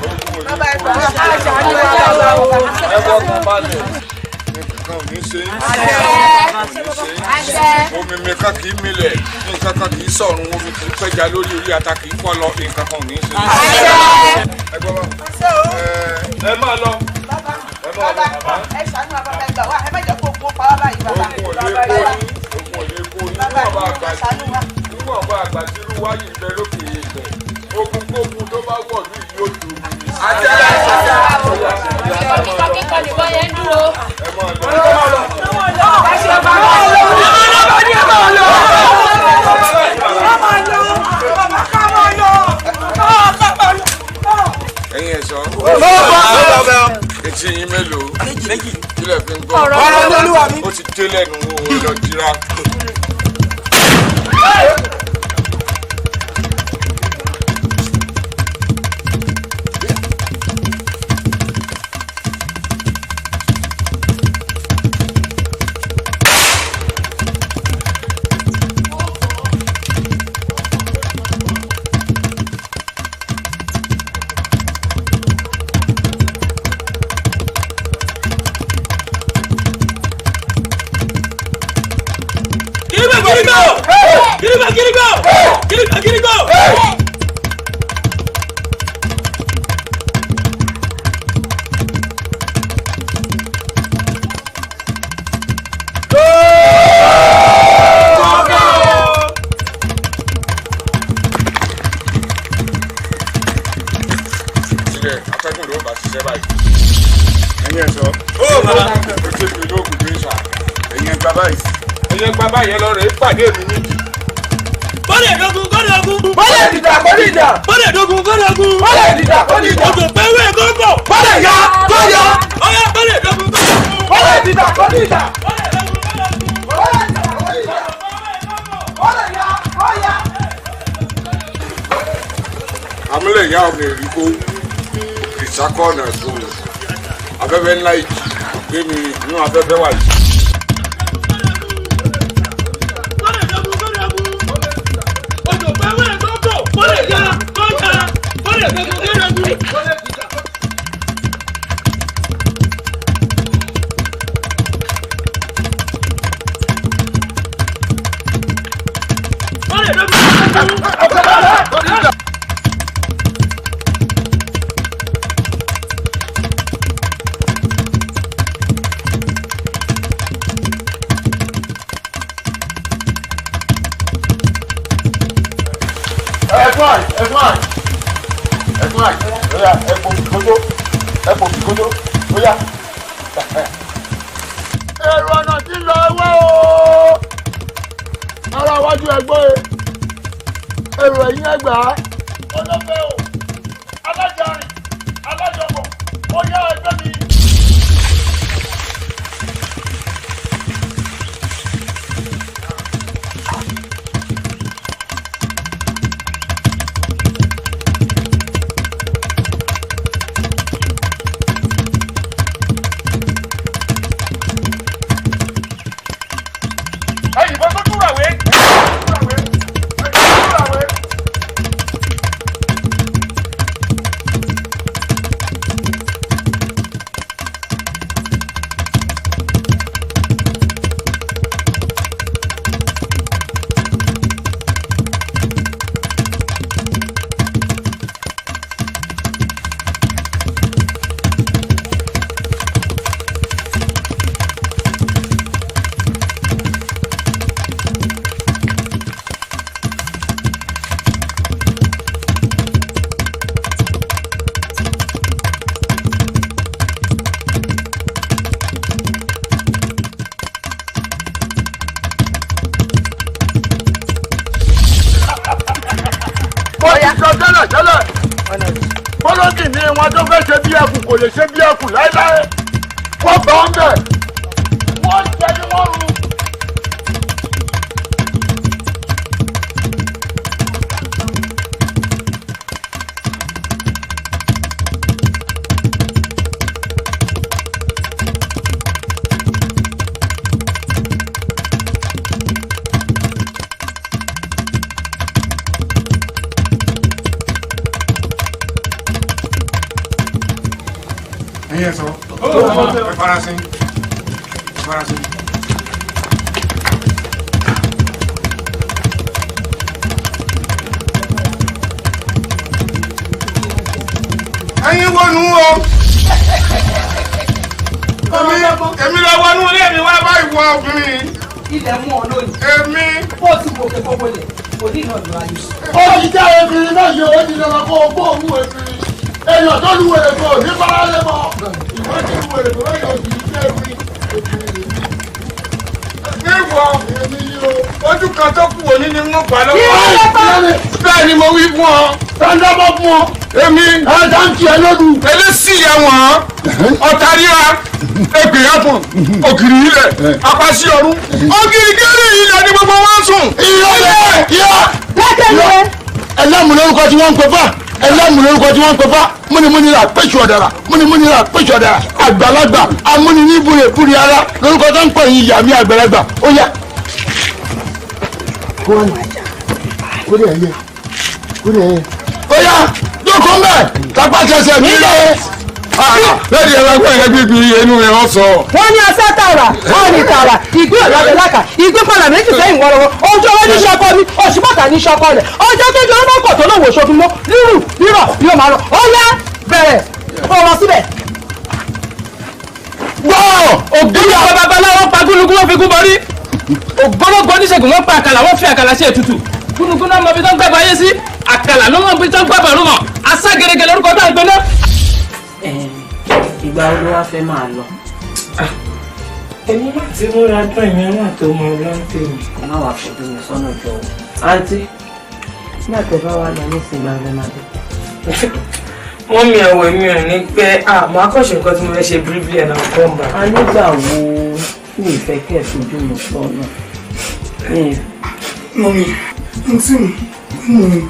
Bàbá ẹ gbà wá. Ẹ ṣàánú wa bàbá o. Ẹ fọkàn balẹ̀. Nǹkan ò ní ṣe yín. Omi mi kan kì í milẹ̀, nǹkan kan kì í sọ̀run, omi kì í pẹja lórí orí ata kì í fọ́ lọ, nǹkan kan ò ní ṣe yín. Ẹ gbọ́ bá. Ẹ máa lọ. Bàbá ẹ ṣàánú wa, bàbá ẹ gbà wá, ẹ má jẹ́ kó gùn pa wá báyìí bàbá. Ogun ò lè kó yín, ogun ò lè kó yín. Níwọ̀n bá àgbà tí irú wáyé ń bẹ lókè èèpẹ̀, ogun kógun tó bá wọ̀ ní ìlú òjò. Kíkọ́ kíkọ́ nìbọn yẹn ń dúró. Ẹ máa lọ. Ẹ̀yin ẹ̀ṣọ́. Etí yín mélòó? Kílẹ̀ fi ń gbọ́. Ọ̀rọ̀ ni Olúwa mi. Ó ti dé lẹ́nu owó lọ dira. Kirigbo! Kirigbo! Kirigbo! Kirigbo! Sílẹ̀ atẹ́gùn ló bá ṣiṣẹ́ báyìí. Ẹ̀yin ẹ̀ṣọ́. Ó bàbá. Ó ti fi olóògùn gbé sà. Ẹ̀yin ẹgbà báyìí. Ẹ̀yin ẹgbà báyìí ẹ lọ rèé pàdé mi nídìí. Bọ́lẹ̀ dógún kọ́dọ̀ ogun. Bọ́lẹ̀ dìjà kó dìjà. Bọ́lẹ̀ dógún kọ́dọ̀ ogun. Bọ́lẹ̀ dìjà kó dìjà. Òjò pẹ́wé gógó. Bọ́lẹ̀ ya kó ya. Ọyá bọ́lẹ̀ dógún kọ́dọ̀ ogun. Bọ́lẹ̀ dìjà kó dìjà. Bọ́lẹ̀ dìjà kó dìjà. Bọ́lẹ̀ ya kó ya. Amúlẹ̀ ìyá ọmọ èrí kó ìsákọ́ọ̀nà ẹ̀sùn afẹ́fẹ́ ńlá ìjì gbé mi rìn nínú afẹ́fẹ́ wà yìí. Òjò pẹ́wé gógó. Bọ́lẹ̀ ya kó ya. Bọ́lẹ̀ dógún kọ́dọ̀ ogun. Bọ́lẹ̀ dógún kọ́dọ̀ ogun. Ẹ̀fún àì oya ẹ̀pọ̀ kótó ẹ̀pọ̀ kótó oya. Èrò ọ̀nà tí ń lọ ẹwọ́ o. Ara iwájú ẹgbọ́ e. Èrò ẹ̀yìn ẹgbàá. Olófẹ́ o, alájọrin, alájọbọ̀, ó yá ẹgbẹ́ mi. Ẹ̀yìnbọn tó túràwé. Mo ti sọ tẹ́lẹ̀ tẹ́lẹ̀. Bọ́lọ́dì ni wọn tó fẹ́ ṣe bí ẹkùn kò lè ṣe bí ẹkùn láéláé. Wọ́n bá ń bẹ̀. Wọ́n jẹ ní wọ́n rú. Ẹ̀yin ẹ̀ sọ. Ẹ farasin. Ẹ farasin. Ẹ̀yin wọnú o. Èmi lọ wọnú ilé mi wá bá ìwọ obìnrin. Ilẹ̀ mú ọ lónìí. Èmi. Bó ti gòkè gbogbo lẹ̀, òní náà ló ayé. Ó ti já ebìnrin náà yẹ ó ti dandan kó o gbó òun ebìnrin. Èèyàn tó lu wèrè kò ní bára lè mọ̀. Ìwé ti lu wèrè kò lóye òsì ní ebìnrin. Níwọ̀ ojú kan tó kù òní ni wọ́n pa lọ́wọ́. Bẹ́ẹ̀ ni mo wí fún ọ. Tọ́ńdọ́bọ̀ fún ọ. Èmi. Ẹ dáńtì ẹ lódù. Elésì ẹ̀wọ̀n. Ọ̀tá ríra. Ègbè yàtọ̀. Ògiri ilẹ̀. Apàṣẹ ọ̀run. Ògiri kéré ilẹ̀ ni gbogbo wọn sùn. Ilẹ̀ yọ. Lẹ́kẹ̀lẹ́. Ẹlẹ́mu lórúkọ tí wọ́n ń pè fà. Ẹlẹ́mu lórúkọ tí wọ́n ń pè fà. Múnimúni rà pèsè ọ̀dàrà. Múnimúni rà pèsè ọ̀dàrà. Àgbàlagbà amúni ní búre búre ara lórúkọ tó ń pè yín ìyá mi àgbàlagbà. Ó yá. Kó lè yẹ. Kó lè yẹ. Ó yá jókòó mbẹ tapá ṣẹṣẹ mi lọ. Lẹ́yìn ẹ̀rọ ẹgbẹ́ yẹn gbígbí inú rẹ̀ wọ́n sọ. Wọ́n ní asá tààrà, wọ́n ní tààrà, ìgbín ọ̀làbẹ̀ lákà, ìgbín padà méjì sẹ́yìn wọ́rọ́wọ́, ojú ọwọ́ ní sọkọ mi, òṣùpọ̀tà ní sọkọ rẹ̀, ọjọ́ tó jọ ọmọ kọ̀ tó lòwò ṣokùn mọ́, rírù rírọ̀ ni ó máa rọ̀, ó yá bẹ̀rẹ̀ ọ̀rọ̀ síbẹ̀. Gbọ́ ògbólógbò babaláwo pa gúnugún wọ́n fi gún bọrí, ògbólógbò oníṣègùn wọ́n pa àkàlà wọ́n fi àkàlà ṣe ètùtù, gúnugún náà mọ ibi tó ń gbàgbọ́ ayé sí, àkàlà ló mọ ibi tó ń gbàgbọ́ ọ̀run mọ̀, asá gẹ́gẹ́ lórúkọ tó ń gbéná. Ìgbà wo ló wá fẹ́ máa lọ? Èmi má ti múra tán, èmi má tó mọ lọ́n tèmi. Kò má wàá fojú mi sọ́nà jọ o. Àǹtí, nígbà tẹ bá wá lọ nísìnyí máa fẹ́ máa dé. Wọ́n mi ẹ̀wọ̀ mi ò ní pẹ́, àmọ́ akọ́ṣe nǹkan tí mo fẹ́ ṣe briefly and I'll come back. A nígbà wo mi ìfẹ́ kẹ́ ẹ̀ fojú mi sọ́nà? Mọ́mí, àǹtí mi, mọ́mí.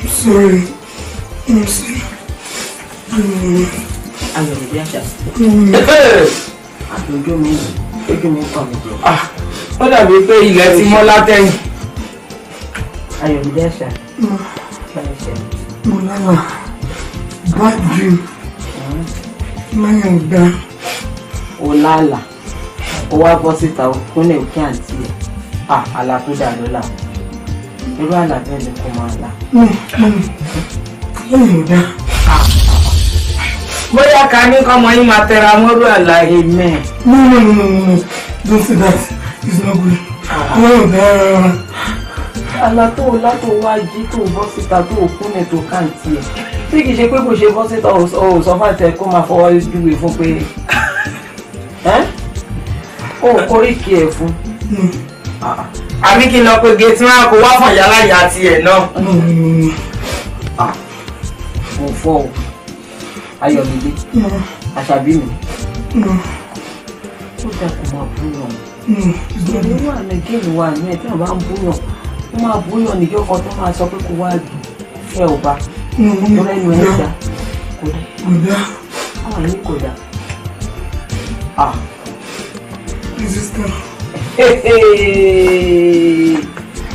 I'm sorry. I'm sorry. Ayọ̀mídé àṣà. Ojú mi ojú mi kàn mí jẹ. Ó dàbí pé ilẹ̀ ti mọ́ látẹ̀yìn. Ayọ̀mídé àṣà. Mo lálà bad dream. Máyà gbá. O lálà. O wá bọ́ síta o kúnlẹ̀ òkè àǹtí ẹ̀. Àlà tó dà ló là. Irú àlà bẹ́ẹ̀ ni kò máa là. Lẹ́yìn ọ̀dá. Bóyá ká ní kọ́mọ yín máa tẹra mọ́rú àlà amen. No, no, no, no, no, don't say that. It's not good. Lẹ́yìn ọ̀dá rárá. Àlà tó o lá tó wá jí tó o bọ́ síta tó o kúnlẹ̀ tó káǹtì ẹ̀. Tí kìí ṣe pé kò ṣe bọ́ síta o sọ fún àtẹ kó máa fọwọ́ júwe fún pé o kórìkì ẹ̀ fún. Àbí kí n lọ pé gate máa kó wá fún ìyá láyà tiẹ̀ náà. Mo fọ́ o. Ayọ̀mídé, Àṣàbí mi. Ó dà kó máa búyàn. Ìrìn wà ní géèmù wà ní ẹ̀ tí wọ́n bá ń búyàn. Wọ́n máa búyàn níjọ́ kan tó máa sọ pé kó wá fẹ́ ò bá. Tó lẹ́nu ẹ̀ dá. Kò dá. Àwọn yìí kò dá.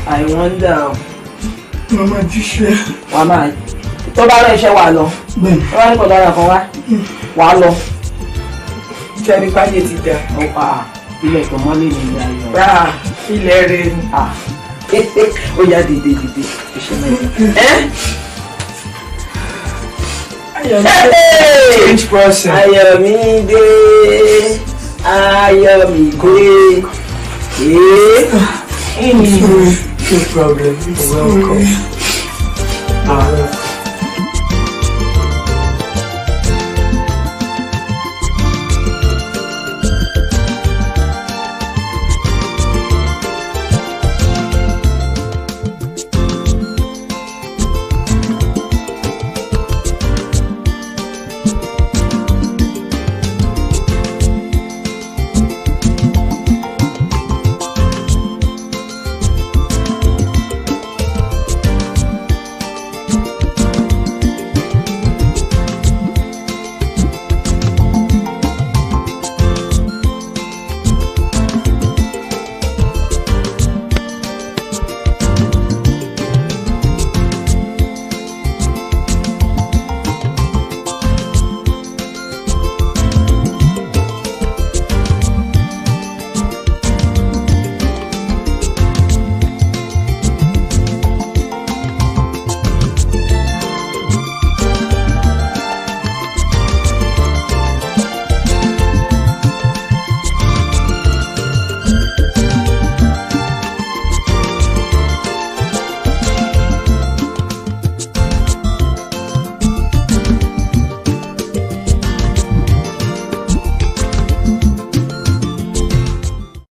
I wonder. Màmá jíṣẹ́. Wàá máa tó bá rán iṣẹ́ wà lọ. Tó bá ní kò dára kan wá, wà á lọ. Ṣẹ́ni páyé ti dà. Ilẹ̀ tó mọ́lé ní ilé ayọ̀. Ilẹ̀ rẹ̀ ni. Ó yá dìde dìde. Iṣẹ́ mẹ́ta. Ayọ̀mídé. Change person. Ayọ̀mídé. Ayọ̀mídé. No problem. You're welcome.